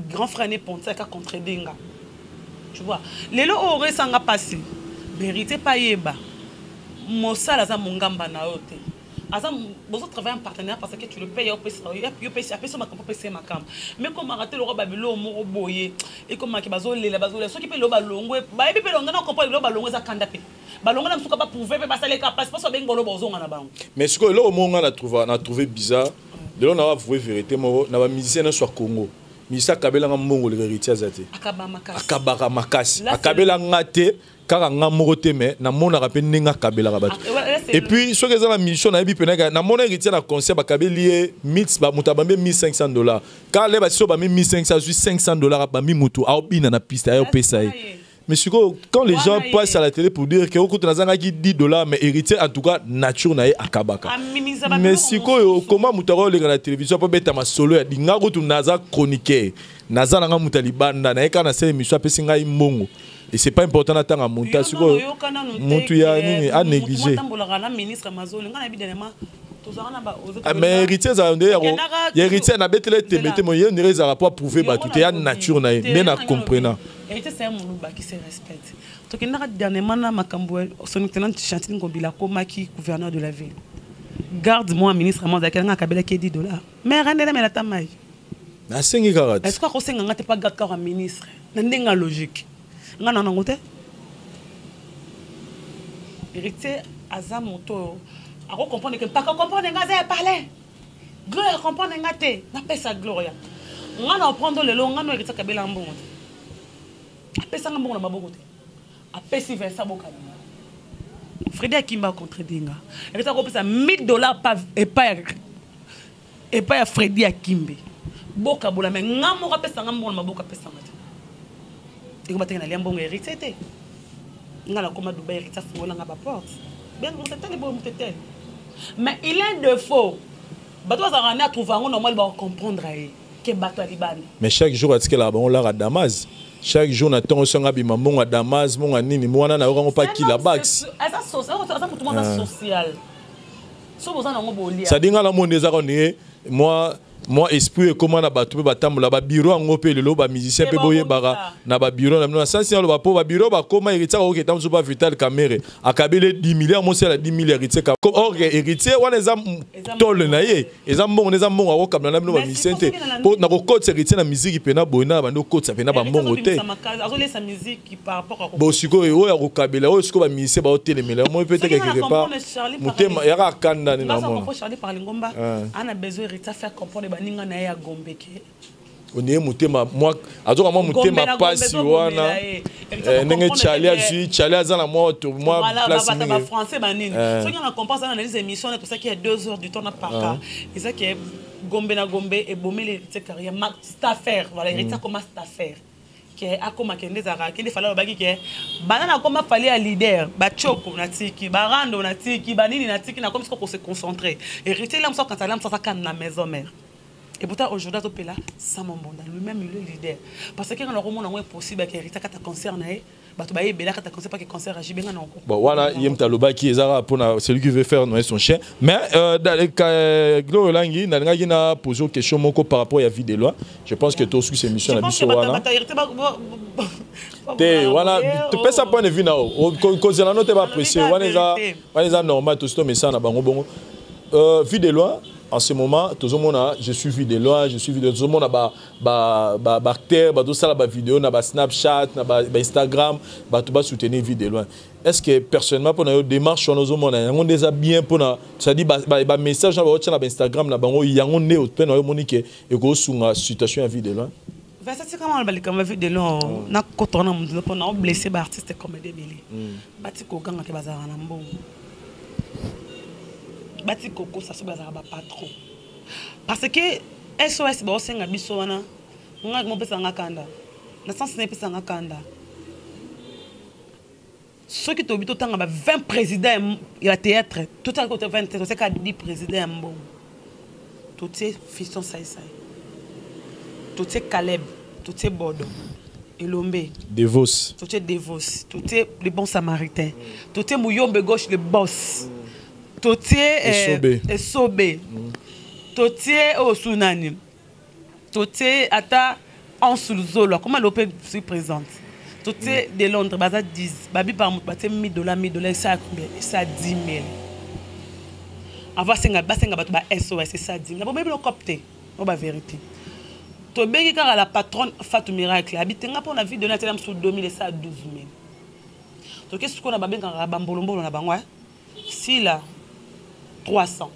grand frère ne Pontiac acontredire nga. Tu vois, lelo oyo oresanga mpasi vérité pa yeba mosala aza mongamba na yo te, aza bozo travailler en partenariat parce que tu le payes, opesa yo apesi makambo, opesa ye makambo. Mais komaka te lokwa babilo moko boye ekomaki bazolela bazolela. Soki mpe lelo balongwe, bayebi mpe longa na comprendre lelo balongwe eza kanda mpe balongwe na mosuka baprouve mpe basaleka pasi mpasi babengi balo bozonga na bango. Mais sikoyo eloko moko nga na trouvé bizarre lelo, na avoué vérité moko na bamusicien nyonso ya Congo, musicien akabelanga mbongo leka Héritier aza te. Akabaka makasi, akabelanga te kaka nga moko te, mais namonaka mpe ndenge akabelaka bato. Et puis soki eza na mission, nayebi mpenaka namona Héritier na concert, bakabeli ye moto abambi 1500 $. Kaka le basi oyo bambi 1500, azwi 500 $, abambi motu aobina na piste, ayopesa ye. Mais sikoyo quand les gens passent à la télé pour dire que okuta nazangaki 10 $, mais Héritier en tout cas nature na ye akabaka. Mais sikoyo comment moto akoleka na télévision mpo beta masolo ya dinga kutu? Naza chroniqueur, naza nanga moto ya libanda, naye kaka nasala émission, apesi ngai mbongo et c'est pas important natanga monta. Sikoyo motu ya nini a négligé? Mais Héritier ezala nde ya Héritier nabetela etembe te, mo ye ndenge ezalaka po approuve bato te, ya nature na ye nde na comprena. Héritier, c'est un moluba qui se respecte. Tokendaka dernièrement na makambo son excellence Gentiny Ngobila akomaki gouverneur de la ville, garde moi ministre mo azalaki nanga akabelaki 10 $, mais randela melata mai. Nasengi kaka te. Est ce que akosenga nga te pa garde kaka ministre na ndenge ya logique? Nga na nango te. Héritier aza moto oyo akocomprendre ke mpaka comprendre nga aza ya palais. Gloria comprendre nga te, napesa Gloria. Nga na prendre lelo nga no Héritier akabela mbongo te. Apesa nga mbongo na maboko te. Apesi Vincent Bokana. Freddy Akimba contredit nga. Héritier akopesa 1000 $ pa epai ya epai ya Freddy Akimbe. Bokabola mais nga moko apesa nga mbongo na maboko apesa nga te. Ekoma tenge nalia mbongo Héritier te. Nga nakoma Dubai Héritier afungola nga ba porte. Bien moto etali boye moto etali. Mais il est un défaut. Bato bazalaka ne atrouve yango normal ba comprendre ye ke bato ya libanda. Mais chaque jour atikelaka bango lara Damas. Chaque jour na ntongo songa bima mbongo ya Damas, mbongo ya nini, mwana na yokango pa kila bax. Aza social, aza moto moko aza social. So boza nango bolia. Ça dit nga na monde ezaka ni moi moi esprit ekoma na bato mpe batambola babiro yango mpe lelo bamusicien mpe boyebaka na babiro na bino na sansi aloba mpo babiro bakoma héritier akoki eta mosusu pa Vital Kamerhe akabeli 10 milliards mosala 10 milliards héritier or héritier wana eza tole na ye eza mbongo na eza mbongo akokabela na bino bamusicien te mpo na kokotisa héritier na miziki mpena boye na bandi okotisa mpena bambongo te bo sikoyo oyo akokabela oyo sikoyo bamusicien baotelemela moi mpe te quelque part motema yaka akanda nde namona Charlie par lingomba ana besoin héritier faire comprendre baninga na ye ya Gombe ke onie motema mwa azoka mwa motema pasi wana ndenge Charlie azwi Charlie aza na mwa mwa place mingi ba français banini soki na comprendre analyse émission na tosaki ya 2 heures du temps na parka eza ke Gombe na Gombe ebomeli héritier carrière staffer voilà héritier comme staffer ke akoma kende ezalaka kende fala alobaki ke banda nakoma fali ya leader bachoko natiki barando natiki banini natiki nakomi siko kose concentrer héritier la mosu akanisa la mosu aza kaka na maison mère. Et pourtant aujourd'hui azopela Sama Mbonda lui-même il est leader parce que nga nakomona yango impossible ke héritier akata concert na ye bato bayebela akata concert pake concert ajibe nga na bon wana ye moto alobaki eza kaka mpona celui qui veut faire noyer son chien. Mais Gloria Olangi nalingaki na poser question moko par rapport ya vie de loi. Je pense que tosukisa émission na biso wana te wana topesa point de vue na yo kozela no te baapprécie wana eza normal tosi tomesana na bango bongo. Vie de loi en ce moment tozomona je suis vie de loi, je suis vie de tozomona ba ba ba acteur bazosala ba vidéo na ba Snapchat na ba Instagram bato ba soutenir vie de loin. Est-ce que personnellement mpona yo démarche wana ozomona yango nde eza bien mpona c'est-à-dire ba message na baotia na ba Instagram na bango yango nde mpe na yo omoni ke ekosunga situation ya vie de loin? Vincent tika mwana balikambo ya vie de loin nakota wana motu mpona oblesse baartiste comédie ebele bati koganga te bazalaka na mbongo bati kokosa so bazalaka bapatron parce que SOS baosenga biso wana nga mopesanga kanda na sens na epesanga kanda soki tobi totanga ba 20 président ya théâtre totanga kote 20 toseka 10 président ya mbongo totie Fiston Saisai totie Caleb totie Bodo Elombe Devos totie Devos totie le bon samaritain totie Muyombe gauche le boss totie Esobe totie Osunani totie ata Ansulzolo comment l'opé suis présente totie de Londres baza 10 babi par moto batie 1000 dollars 1000 dollars ça combien ça 10 000 avant senga basenga bato ba SOS ça 10 000 na bomebi lokopte o ba vérité tobengi kaka la patronne Fatou Miracle abitenga mpona video na tela mosusu 2000 esa 12 000 toke sikoyo na babengaka bambolombolo na bango Sila 300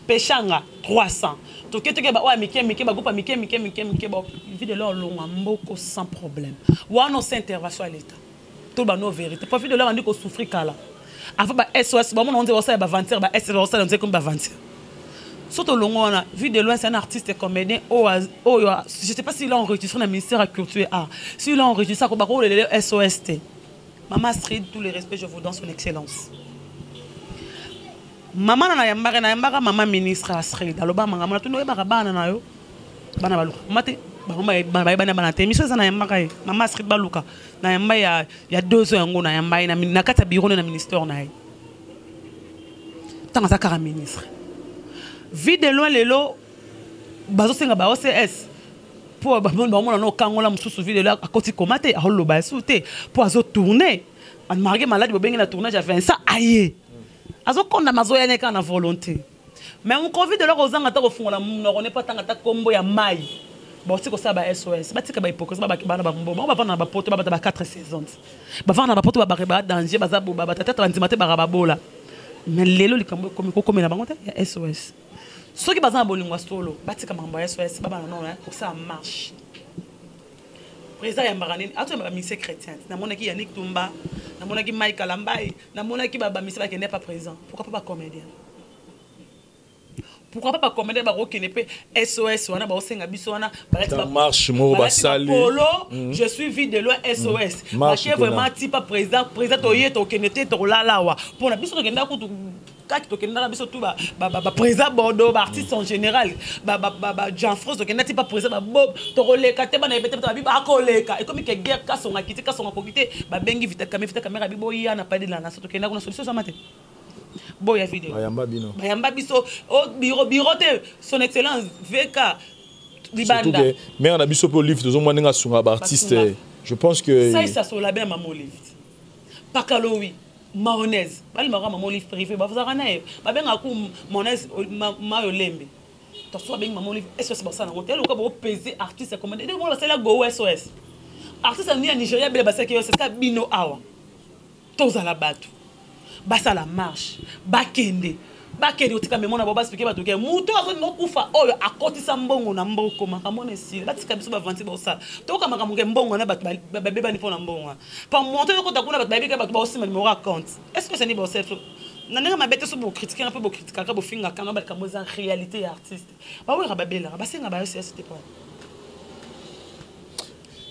Peshanga 300 toke toke ba oyo mike mike bagroupe ya mike mike mike mike ba vide lelo olongwa mboko sans problème wana osa intervention ya l'état to ba no vérité po vide lelo bandi kosouffrir kala avant ba SOS bamona onze basala baventure ba SOS basala nze komi baventure soto longo wana vu de loin c'est un artiste comédien oyo je sais pas s'il a enregistré na ministère ya culture et art s'il a enregistré ako bakolelele SOS te. Maman Astrid, tout le respect je vous donne son excellence. Maman na yambaka na yambaka maman ministre Astrid aloba manga mona tuno yebaka bana na yo bana baluka mate bango bayebani bana te miso eza na yambaka ye maman Astrid baluka na yamba ya 2 ans yango na yamba ye na kati ya bureau na ministère na ye ntango aza kaka ministre vie de loin lelo bazosenga ba OCS po bamona no kangola mosusu vie de loin akoti koma te akoloba esu te po azotourne marge maladi bobengi na tournage ya Vincent aye azokonda mazoya ne kaka na volonté mais mokovi de loko ozanga ata kofungola monoko ne po atanga ata kombo ya mai bauti kosala ba SOS batika ba hypocrisie bana bambo bango bavanda na bapoto babata ba 4 saisons bavanda na bapoto babake ba danger baza boba batatata bandima te baka babola mais lelo likambo ekomi kokomela bango te ya SOS. Soki baza na bolingo ya solo, batika makambo ya SOS, babana nono kosala marche. Président ayambaka nini? Atoyambaka musicien chrétien. Namonaki Yannick Tumba, namonaki Mike Kalambayi, namonaki bamusicien bakende pa président. Pourquoi pas bacomédien? Pourquoi pas bacomédien bakokende mpe SOS wana, baosenga biso wana? Balati marche moko basali. Polo, je suis vide de loin SOS. Bake vraiment tipa président, président toye, tokende te, tokolala awa mpona biso. Tokenda kutu kaki, tokendaka biso tu baprésident Bordeaux, baartiste en général, Jean France, tokenda ti baprésident babob. Tokoleka te, bana yebe te, babi bakoleka. Ekomi ke guerre, Kasonga kiti, Kasonga koki te, babengi Vital Kamerhe. Vital Kamerhe abi boya na palais de la Nation. Tokenda kuna, solution ezama te. Boya video. Bayamba bino. Bayamba biso o bureau, bureau te, son excellence VK libanda. Mare na biso mpe Olive, tozomona ndenge asunga baartiste, je pense que Saisa sola bien mama Olive pakalowi mayonnaise, balimaka mama Olive privé, bazalaka na ye, babengaka ku mayonnaise mayo lembe. Toso babengi mama Olive SOS, basala yango te. Eloka bopese artiste commande ndenge moko basala go SOS. Artiste ni ya Nigeria bele basalaki SOS ka bino awa. Tozala bato basala marche, bakende, bakende kotika memo na bao, basipike bato ke moto azolinga okufa oyo akotisa mbongo na mboko. Makambo na esili, batika biso bavanti baosala. Toyoka makambo ke mbongo na bato babebani mpo na mbongo wana pa monto ekota kuna. Bato bayebi ke bato baosimba numéro ya compte. Est ce que sani baosala na ndenge mabe te? So bokritikanga mpe bokritikaka, bofingaka nga, balikambo eza réalité ya artiste. Bawera babelaka, basenga bayo cs te pona.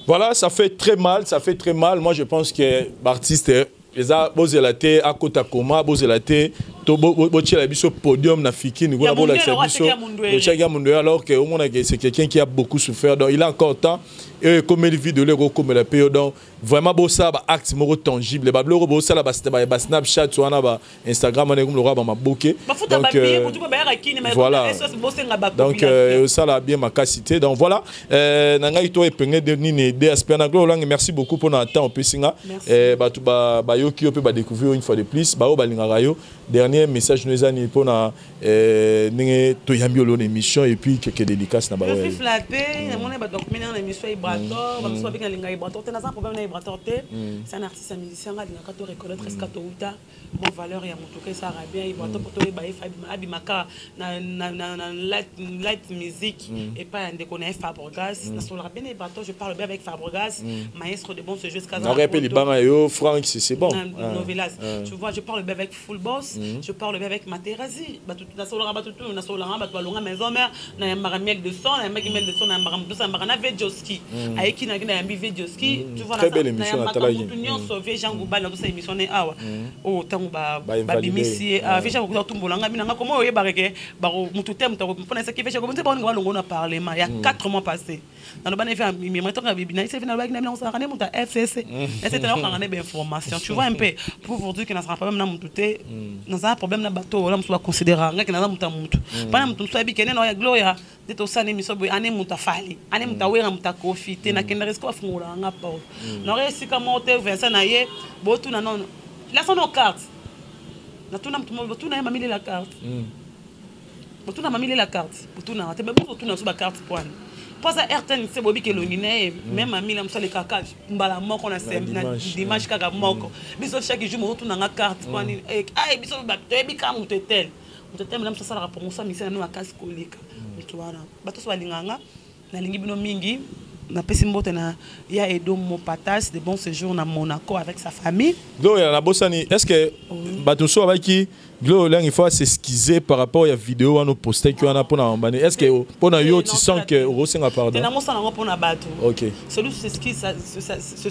Voilà, ça fait très mal, ça fait très mal. Moi, je pense que l'artiste, eza bozela te akota koma, bozela te to botiela biso podium na fikini kuna, bolakisa biso botiaki ya mundu, alors que omonaka c'est quelqu'un qui a beaucoup souffert. Donc il a encore temps et ekomeli video leko okomela mpe yo. Donc vraiment bosala baacte moko tangible, babiloko bosala basnapchat wana, ba Instagram wana ekomi lokola bamaboke. Donc voilà, donc osala bien makasi te. Donc voilà, na ngai to epenge nini DSP na Glo Olangi, merci beaucoup mpona temps opesi nga. Bato bayoki yo mpe badécouvrir yo une fois de plus, baoyo balingaka yo, dernier message no eza nini mpona ndenge toyambi yo na émission et puis quelques dédicaces na baoyo? Je suis flatté, namoni bato bakomi na émission ya Ibrator. Bamosusu babengi nalinga Ibrator te, naza problème na Ibrator te. C'est un artiste, un musicien, nga alingaka to reconnaître esika touta mo valeur ya moto ke esalaka bien. Ibrator mpo toyeba ye, abimaka na light musique epai ya ndeko na ye Fabregas. Nasolaka bien na Ibrator, je parle bien avec Fabregas, maestro de bon séjour. Mpe libanga yo Frank, c'est bon. Novelas, tu vois, je parle bien avec Full Boss, je parle bien avec Materazi. Nasolaka bato tu, nasolaka bato balonga maison mère, nayambaka Miel de Son, nayambaki Miel de Son, nayambaka moto, nayambaka na Vedioski, ayeki naki, nayambi Vedioski, tu vois, nayambaka motu nyonso. Vie Jean Goubal, natosala émission ne awa oyo ntango babimisi ye, vie Jean Goubal atumbolanga binanga komo oyebaka ke motu te, moto mpona esaki vie Jean Goubal baoninga balongo na parlement ya 4 mois passé. Naloba na efe nalobaki na bino, osalaka nde moto ya FCC ese te, naokanga nde bainformation, tu vois un peu, pour vous dire que nazala problème na motu te. Nazala problème na bato oyo mosusu baconsidéraka ngaki naza moto ya motu mpana motu mosusu ayebi kende na ya Gloria nde tosala émission boye, ane moto afali, ane moto awera, moto akofi te. Nakendaka esika bafungolaka nga porte, naoka esika moko te. Vincent na ye botuna nono, lasa no carte, natuna motu moko, botuna ye mamilela carte, botuna mamilela carte, botunaka te, botuna so bacarte poane mpo aza RTNC, boyebi ke elongi na ye même amila mosu alekaka mbala moko na dimanche kaka moko. Biso chaque jour mozotunanga carte mpo nini? Ai, biso toyebi kaka moto etel, moto etel, moto asalaka promotion misala no makasi koleka moto wana. Bato so balingaka nga, nalingi bino mingi. Napesi mbote na ya Edo Mopatas, de bon séjour na Monaco avec sa famille. Gloria, nabosani, est ce que bato mosusu babaki Glo Olangi, il faut s'excuser par rapport ya vidéo wana postaki wana mpona bambani? Est ce que mpona yo tu sens que okosenga pardon? Namosala yango mpona bato. Ok. Celui ce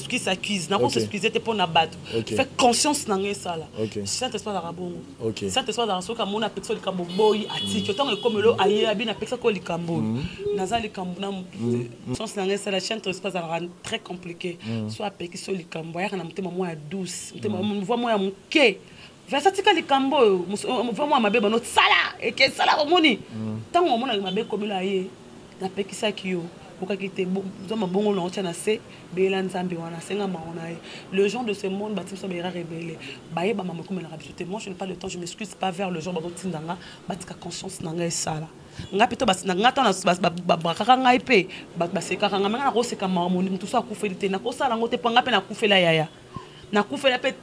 qui s'accuse, nako s'excuser te mpona bato. Fait conscience na ngai esala. Saint Esprit azalaka bongo. Saint Esprit azalaka, soki amoni apekisa likambo, boyi, atiki. Ntango ekomelo aye abi napekisaki oyo likambo oyo, naza likambo na sens na ngai esala. Saint Esprit azalaka très compliqué. So apekisi oyo likambo, ayaka na motema moko ya douce, motema voi moko ya moke. Versa tika likambo oyo, voi moko ya mabe bano sala eke esala. Omoni ntango omonaka mabe ekomelo, aye napekisaki yo, okaki te, zwa mabongo na otya na se, beyela Nzambe wana, asenga mawa na ye. Le genre de ce monde bati biso baerreur ebele, bayeba mama ekomelaka biso te. Moi, je n'ai pas le temps, je m'excuse pas vers le genre bazotindanga, batika conscience na ngai esala. Ngai mpe to ngai ntango babrakaka ngai mpe bato basekaka ngai, me ngai nakoseka mawa motu so akufeli te, nakosala yango te mpo ngai mpe nakufela yaya, nakufela mpe.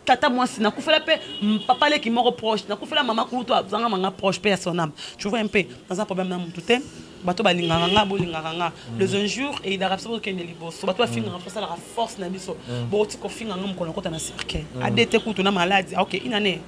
Tata mwasi nakufela mpe papa leki moko proche, nakufela mama kulutu azanga manga proche mpe ya son âme. Tu vois un peu, naza problème na mutu te. Bato balingaka nga, bolingaka nga. Les injures eyidaka biso bokende liboso. Bato bafingaka biso basalaka force na biso. Bokoti kofinga nga mokolo nakota na cercueil. ADT kutu na maladi. Ah, ok, une année.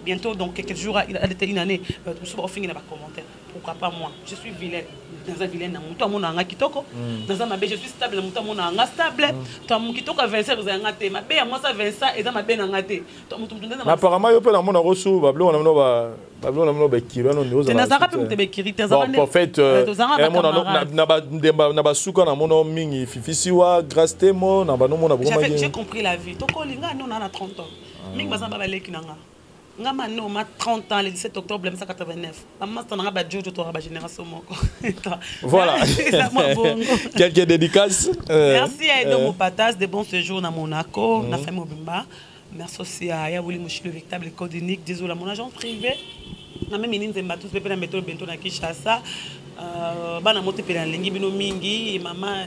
Bientôt, donc quelques jours, ADT une année. Bato mosusu bakofingi na bacommentaire. Pourquoi pas moi? Je suis vilaine. Naza vilaine na moto amona nga kitoko. Naza mabe, je suis stable na moto amona nga stable. To mo kitoko 25 eza nga te. Mabe ya mwasa 25 eza mabe na nga te. To moto moto na apparemment yo pe na mona rosu ba bloko na mona ba ba bloko na mona ba kiri no ndoza. Nazaka pe moto ba kiri te za. Bon, en fait mona na ba ndemba na ba suka na mona mingi Fifi Siwa, Grace Temo na ba no mona bokoma. J'ai compris la vie. Toko linga no na 30 ans. Mingi baza ba leki na nga. Nga ma no ma 30 ans le 17 octobre 1989. Ba master na nga ba jojo to ba génération moko. Voilà. Quelques dédicaces. Merci à Edo Mopatas de bon séjour na Monaco, na famille Mobimba. Merci aussi à Yabouli Mouchi le véritable code unique, désolé mon agent privé. Na même Nzemba tous pepe na métro bento na Kinshasa. Bana moto pe na lingi bino mingi mama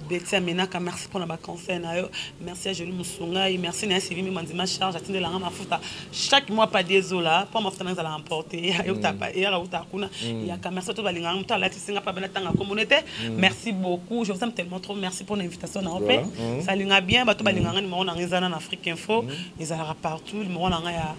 Betty Amenaka, merci pour la conseil na yo. Merci à Jolie Musunga, merci na Sylvie Mandima charge atinde la mafuta chaque mois pas des zola pour mafuta na za emporter yo tapa et ya uta kuna ya ka merci tout balinga muto alati singa pa bana tanga communauté. Merci beaucoup, je vous aime tellement trop, merci pour l'invitation na ope. Ça linga bien bato balinga ngani mo na ngeza na Afrique Info, ils ala partout mo na nga ya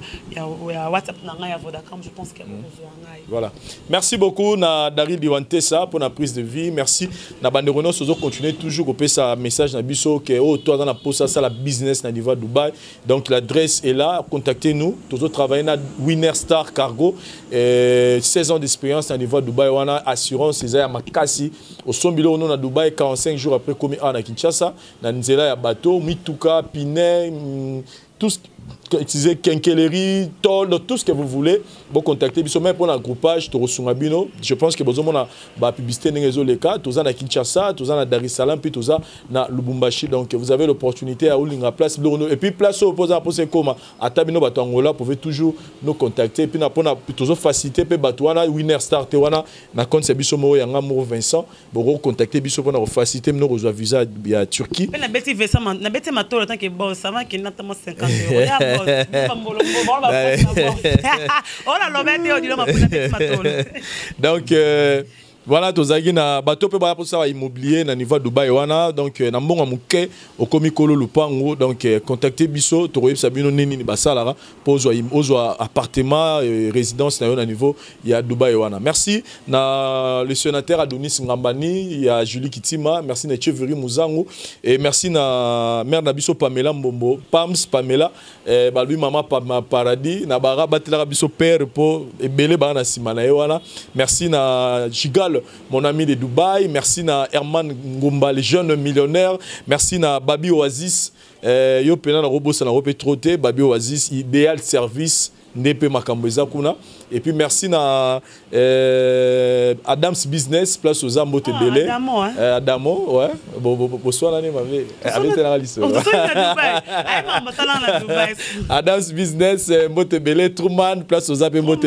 ya WhatsApp na nga ya Vodacom, je pense que besoin ngai. Voilà. Merci beaucoup na Daryl Diwantessa pour la prise de vie. Merci. Na bande Renault, sozo continuer toujours couper sa message na biso que oh toi dans la poste ça la business na niveau Dubaï. Donc l'adresse est là, contactez-nous. Toujours travailler na Winner Star Cargo. 16 ans d'expérience na niveau Dubaï wana assurance eza ya makasi. Au sombilo on na Dubaï 45 jours après komi a na Kinshasa na nzela ya bateau mituka pinet tout ce utiliser quincaillerie, tôle, tout ce que vous voulez, bon contacter biso même pour un groupage to bino. Je pense que besoin mona ba publicité ndenge zo leka, toza na Kinshasa, toza na Dar es Salaam puis toza na Lubumbashi. Donc vous avez l'opportunité à olinga place Lono et puis place au posa poser koma ata bino bato Angola pouvez toujours nous contacter et puis na pona toujours faciliter pe bato wana Winner Star te wana na compte c'est biso mo yanga mo Vincent, bon contacter biso pona faciliter nous reçoit visa ya Turquie. Na beti Vincent na beti matolo tant que bon ça va qu'il n'a pas 50 euros. Donc voilà tozalaki na bato mpe baya mposa immobilier na niveau Dubaï wana. Donc na mbongo moke okomi kolo lupango. Donc contacter biso tokoyebisa bino nini nini basalaka mpo ozwa appartement résidence na yo na niveau ya Dubaï wana. Merci na le sénateur Adonis Ngambani ya Julie Kitima, merci na Cheveri Muzangu et merci na mère na biso Pamela Mbombo Pams Pamela balui mama Paradis na bara batelaka biso père po ebele ba na sima na ye wana. Merci na Gigal mon ami de Dubaï, merci na Herman Ngomba le jeune millionnaire, merci na Babi Oasis yo pena na robo sa na robe troté Babi Oasis idéal service ndp makambo eza kuna. Et puis merci na Adams Business place aux Ambo Tebele. Adamo hein. Adamo ouais. Bon bonsoir nani mave. Avec la liste. Adams Business Mbote Truman place aux Ambo Mbote.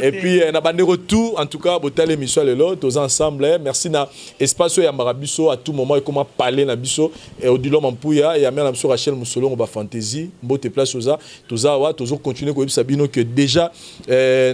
Et puis na bande retour en tout cas botale émission lelo tous ensemble. Merci na espace ya Marabiso à tout moment et comment parler na biso et Odilon Mampuya et amère na biso Rachel Musolongo ba fantaisie Mbote place aux toza wa toujours continuer ko Sabino que déjà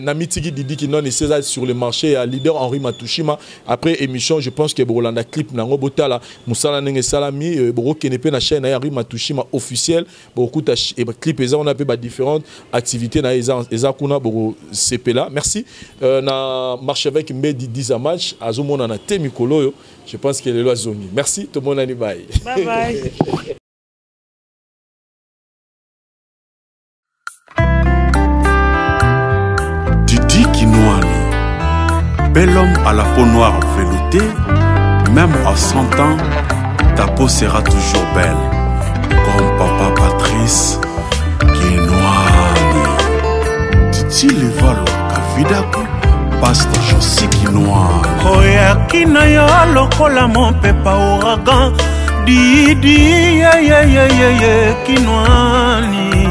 na mitiki Didi qui non est sur le marché à leader Henri Matushima après émission je pense que Bolanda clip nango botala musala ndenge salami boko kenepe na chaîne Henri Matushima officiel beaucoup ta clip eza on a pe ba différentes activités na eza eza kuna boko sepela. Merci na marche avec Mbedi 10 à match azomona na te mikolo je pense que lelo azongi. Merci tout le monde bye. Bye bye. Bel homme à la peau noire veloutée, même à 100 ans, ta peau sera toujours belle. Comme papa Patrice Kinwani. Titi Levalo Kavidaku, Pasteur Jossi Kinwani. Oya kinayo lokola mon pepa ouragan, Didi ye ye ye ye ye Kinwani.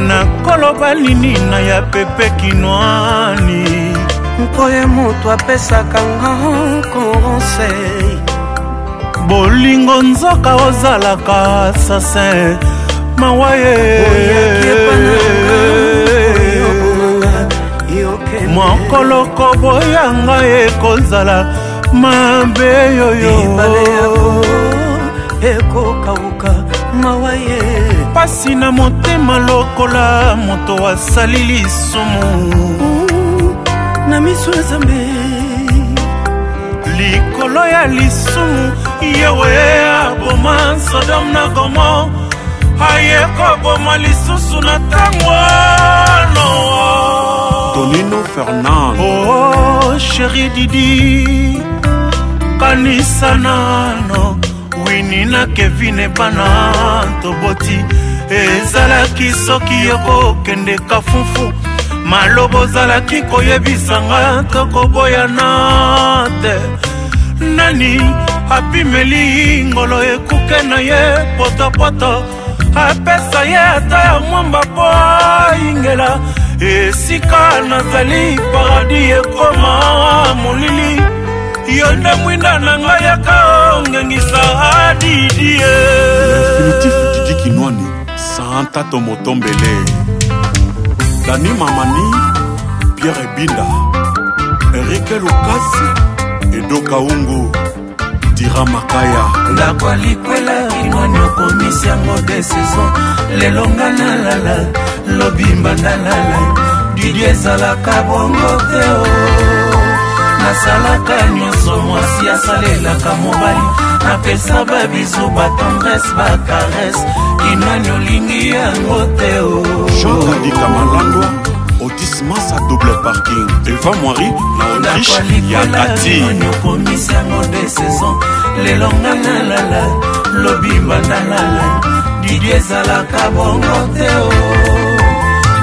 Nakoloba nini na ya pepe Kinwani. Nkoye moto apesaka nga conseil. Bolingo nzoka ozalaka assassin. Mawa ye. Mokolo koboyanga ekozala mabe yoyo. Ebale yango ekokauka, mawa ye. Pasi na motema lokola moto asali lisumu. Na miso ya Nzambe. Likolo ya lisumu yewe aboma Sodome na Gomor, aye koboma lisusu na ntango Noa. Tonino Fernand. Oh chéri Didi, kanisa nano Wini na Kevin bana toboti. Ezalaki soki yokokende kafufu, maloba ozalaki koyebisanga tokoboyana te. Nani apimeli ngolo ekuke na ye potopoto, apesa ye ata ya mwamba po ayingela. Esika nazali paradis ekoma molili, yo nde mwinda na ngai yaka ongengisa Didi. L'infinitif Didi Kinwani, Santa Tomotombele. Dani Mamani, Pierre Ebinda, Enrique Lukasi, Edo Kaungu, Dira Makaya. Ndako ya likwela Kinwani okomisi yango de saison. Lelo nga nalala, lobimba nalala. Didi, ezalaka bongo te o. Nasalaka nyonso mwasi asalelaka mobali, napesa babisous, batendresse, bacaresses. Kinwani, olingi yango te o. Jean Kadika Malandwa, Otis Massa double parking, Eva Moiri na Autriche, Yakati. Kinwani okomisi yango de saison. Lelo nga nalala, lobimba nalala. Didi, ezalaka bongo te o.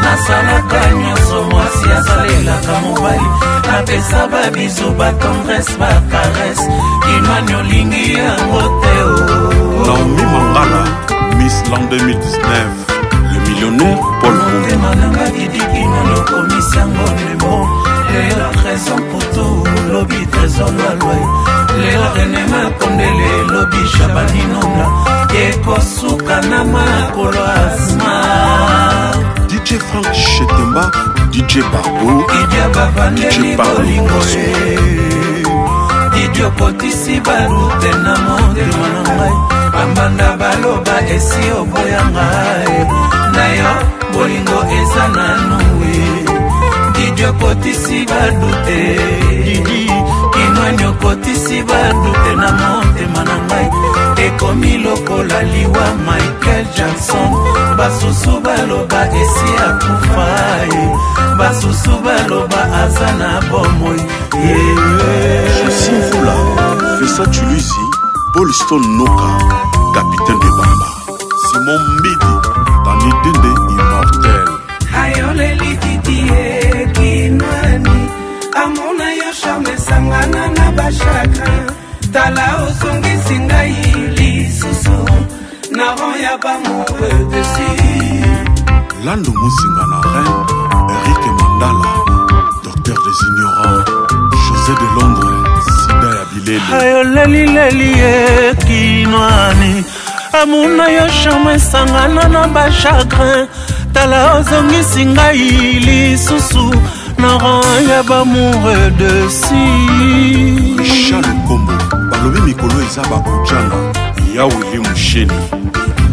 Nasalaka nyonso mwasi asalelaka mobali, napesa babisous, batendresse, bacaresses. Kinwani, olingi yango te o. Naomi Mangala, Miss l'an 2019, le millionnaire Paul Bungu. Motema nanga Didi Kinwani okomisi yango ndembo. Lelo Trésor Putu, lobi Trésor Lwalwai. Lelo Rene Makondele, lobi Shabani Nonda. Ekosuka na makolo asma. DJ Frank Chetemba, DJ Barbo, Idia bavandeli DJ Pablo bolingo Poisson. e. Didi, okotisi badoutes na motema na ngai. Bambanda baloba esi oboya ngai, na yo bolingo eza nanu e. Didi, okotisi badoutes. Didi Kinwani, okotisi badoutes na motema na ngai. Ekomi lokola liwa Michael Jackson. Basusu baloba esi akufa ye, basusu baloba aza na bomoi ye. Josie Mvula, Fessa Tuluzi, Paul Stone Noka, Capitaine de Bamba, Simon Mbidi, Dani Dende Immortel. Ayoleli Didi e Kinwani, amona yo charme esangana na bachagrin. Tala, ozongisi ngai lisusu na rang ya baamoureux déçus. Lando Musinga na Rennes, Eric Mandala, Docteur des Ignorants, José de Londres, Sida ya Bilele. Ayolelileli ye Kinwani, amuna yo charme esangana na bachagrin. Tala, ozongisi ngai lisusu na rang ya baamoureux déçus. Richard Lukombo, balobi mikolo eza baojana ya Willi Musheni,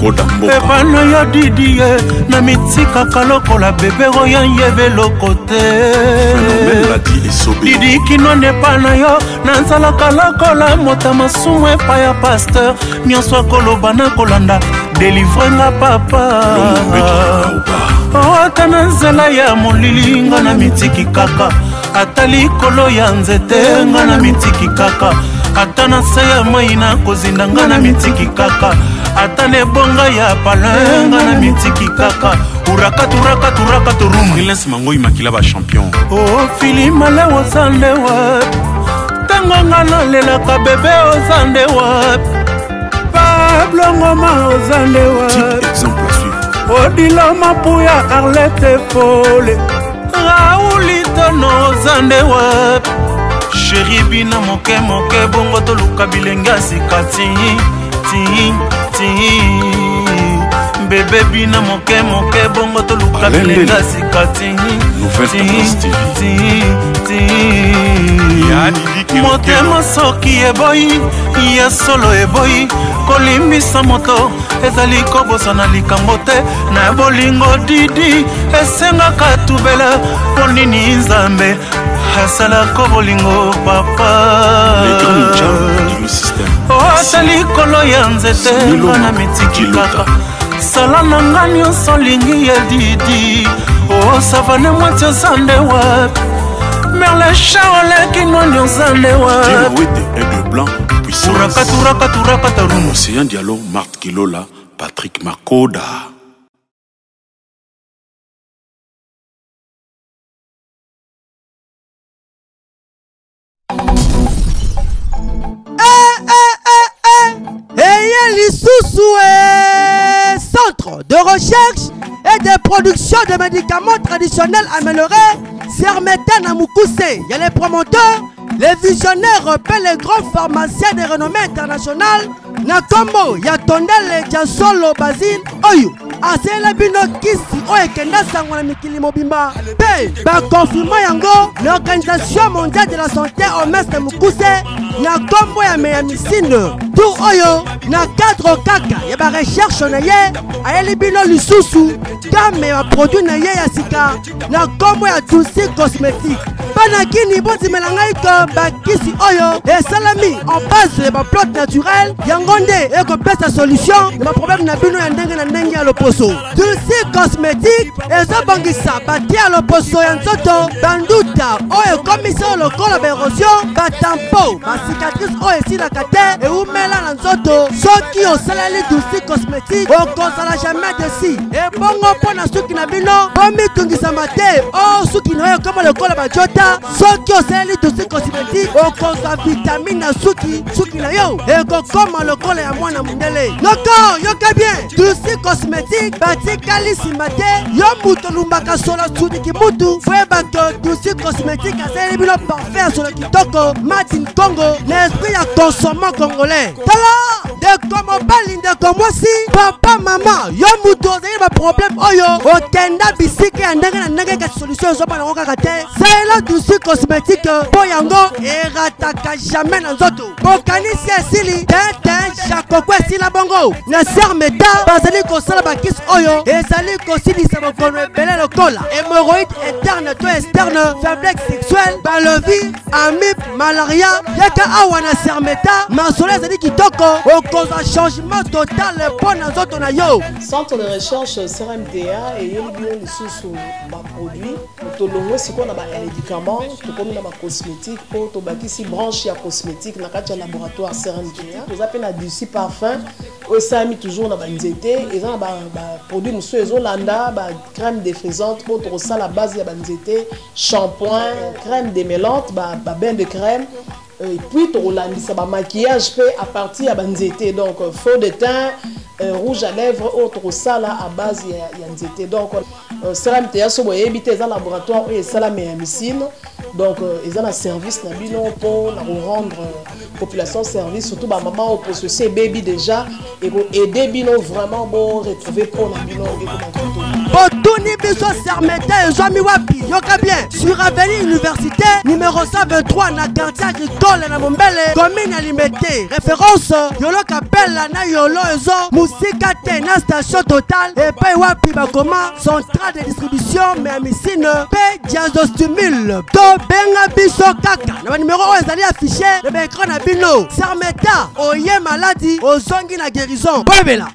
Goda Mboka. Epa na yo Didi ye, na mitikaka lokola bébé oyo yebe eloko te. Phénomène Ladi Esobe. Didi Kinwani, epa na yo nazalaka lokola moto ya masumu epai ya pasteur. Nyonso akoloba na kolanda, délivre nga papa. Longo Mbeki Kauba. Ata na nzela ya molili nga na mitiki kaka, ata likolo ya nzete nga na mitiki kaka, ata na se ya mai na kozinda nga na mitiki kaka, ata na ebonga ya palin nga na mitiki kaka. Uraka turaka turaka turuma. Prince Mangoi Makila ba champion. O filima le, oza nde wapi ntango nga nalelaka bébé? Oza nde wapi, Pablo Ngoma? Oza nde wapi? Type exemple à suivre. Odila Mapuya, Arlete Fole, Raulitono, oza nde wapi? Chéri, bina moke moke, bongo toluka bilenge ya sika ti ti ti. Ebebi na moke moke bongo toluka Alain bilenga Ndele. sika ti Nouvelle ti, Tendance TV. ti, ti. Ya Didi Kelokelo. Motema soki eboyi ya solo eboyi kolimbisa moto ezali kobosana likambo te na bolingo didi esengaka tubela mpo nini nzambe asalako bolingo papa. Les grands ninjas du système. Ata likolo ya nzete Miloma, nga na mitiki Kiluka. kaka sala na nga nyonso olingi ya didi osavane mwati oza nde wapi merle oleki noni oza nde wapi. Dino Wete, Aigle Blanc, puissance. Turaka turaka turaka tarumu. Océan Diallo, Marthe Kilola, Patrick Makoda. Eye lisusu e centre de recherche et de production de médicaments traditionnels améliorés Sermeta na mokuse ya les promoteurs, les visionnaires mpe les grands pharmaciens de renommée internationale na nkombo ya Tondele Diasolo Basile oyo asalela bino kisi oyo ekenda sango na mikili mobimba mpe bakonfirma yango na Organisation mondiale de la santé, OMS na mokuse, na nkombo ya meyamisine tour oyo na cadre kaka ya barecherche na ye ayeli bino lisusu gamme ya baproduit na ye ya sika na nkombo ya Dusi Cosmétique. Bana kini, bondimela ngai ke bakisi oyo esalemi en base ya baplante naturelle, yango nde ekopesa solution na baproblème na bino ya ndenge na ndenge ya loposo. Dusi Cosmétique ezobongisa batie ya loposo ya nzoto, banduta oyo ekomisi oyo lokola baérosion, batampo, bacicatrice oyo esilaka te, ewumela na nzoto. Soki osaleli Dusi Cosmétique, okozala jamais déçu. Ebongo mpo na suki na bino, bomitungisama te o suki na oyo ekoma lokola bajota. Soki osaleli Dusi Cosmétique, okozwa vitamine na suki, suki na yo ekokoma lokola ya mwana mondele. Noko yoka bien, Dusi Cosmétique batikali nsima te. Yo moto olumbaka solo sudiki mutu, foyeba ke Dusi Cosmétique asaleli bino parfum ya solo kitoko made in Congo na esprit ya consommant congolais. Tala, ndeko mobali, ndeko mwasi, papa, mama, yo moto ozali na baproblème oyo okenda bisika ya ndenge na ndenge kasi solution ezobana yango kaka te, salela Dusi Cosmétique mpo yango erataka jamais na nzoto. Bokanisi esili te te, jakoko esila bongo. Na Sermeta bazali kosala bakisi oyo ezali kosilisa bokono ebele lokola hémorroïde interne to externe, faiblesse sexuelle, balovi, amibe, malaria. Yaka awa na Sermeta, masolo ezali kitoko, okozwa changement total mpo na nzoto na yo. Centre de recherche CRMTA eyeli bino lisusu baproduit. Tolongwe sikoyo na bamédicament, tokomi na bacosmétique mpo tobakisi branche ya cosmétique na kati ya laboratoire CRMTA. Toza mpe na Dusi Parfum oyo esalami toujours na banzete. Eza na baproduit mosusu ezolanda, bacrème défrisante mpo tokosala base ya banzete, shampoing, crème démêlante, babain de crème, et puis tokolandisa bamaquillage mpe à partir ya banzete, donc fond de teint, rouge à lèvres oyo tokosala à base ya nzete. Donc CRMTA, so boyebi te, eza laboratoire oyo esalami ya misine, donc eza na service na bino mpo na korendre population service, surtout bamama oyo poso esi ebebi déjà. Ekoaide bino vraiment bo retrouver mpo na bino ekoma kitoko. Botuni biso Sermeta ezwami wapi? Yoka bien, sur avenue Université numéro 123 na quartier agricole na Mombele, commune ya Limete, référence Yolo Kapela na Yolo ezo mosika te na station Total epai wapi bakoma centrale de distribution Meamisine mpe Diazostimule. Tobenga biso kaka na banimero oyo ezali affiché na baécran na bino. Sermeta oye, maladi ozongi na guérison. Boyebela.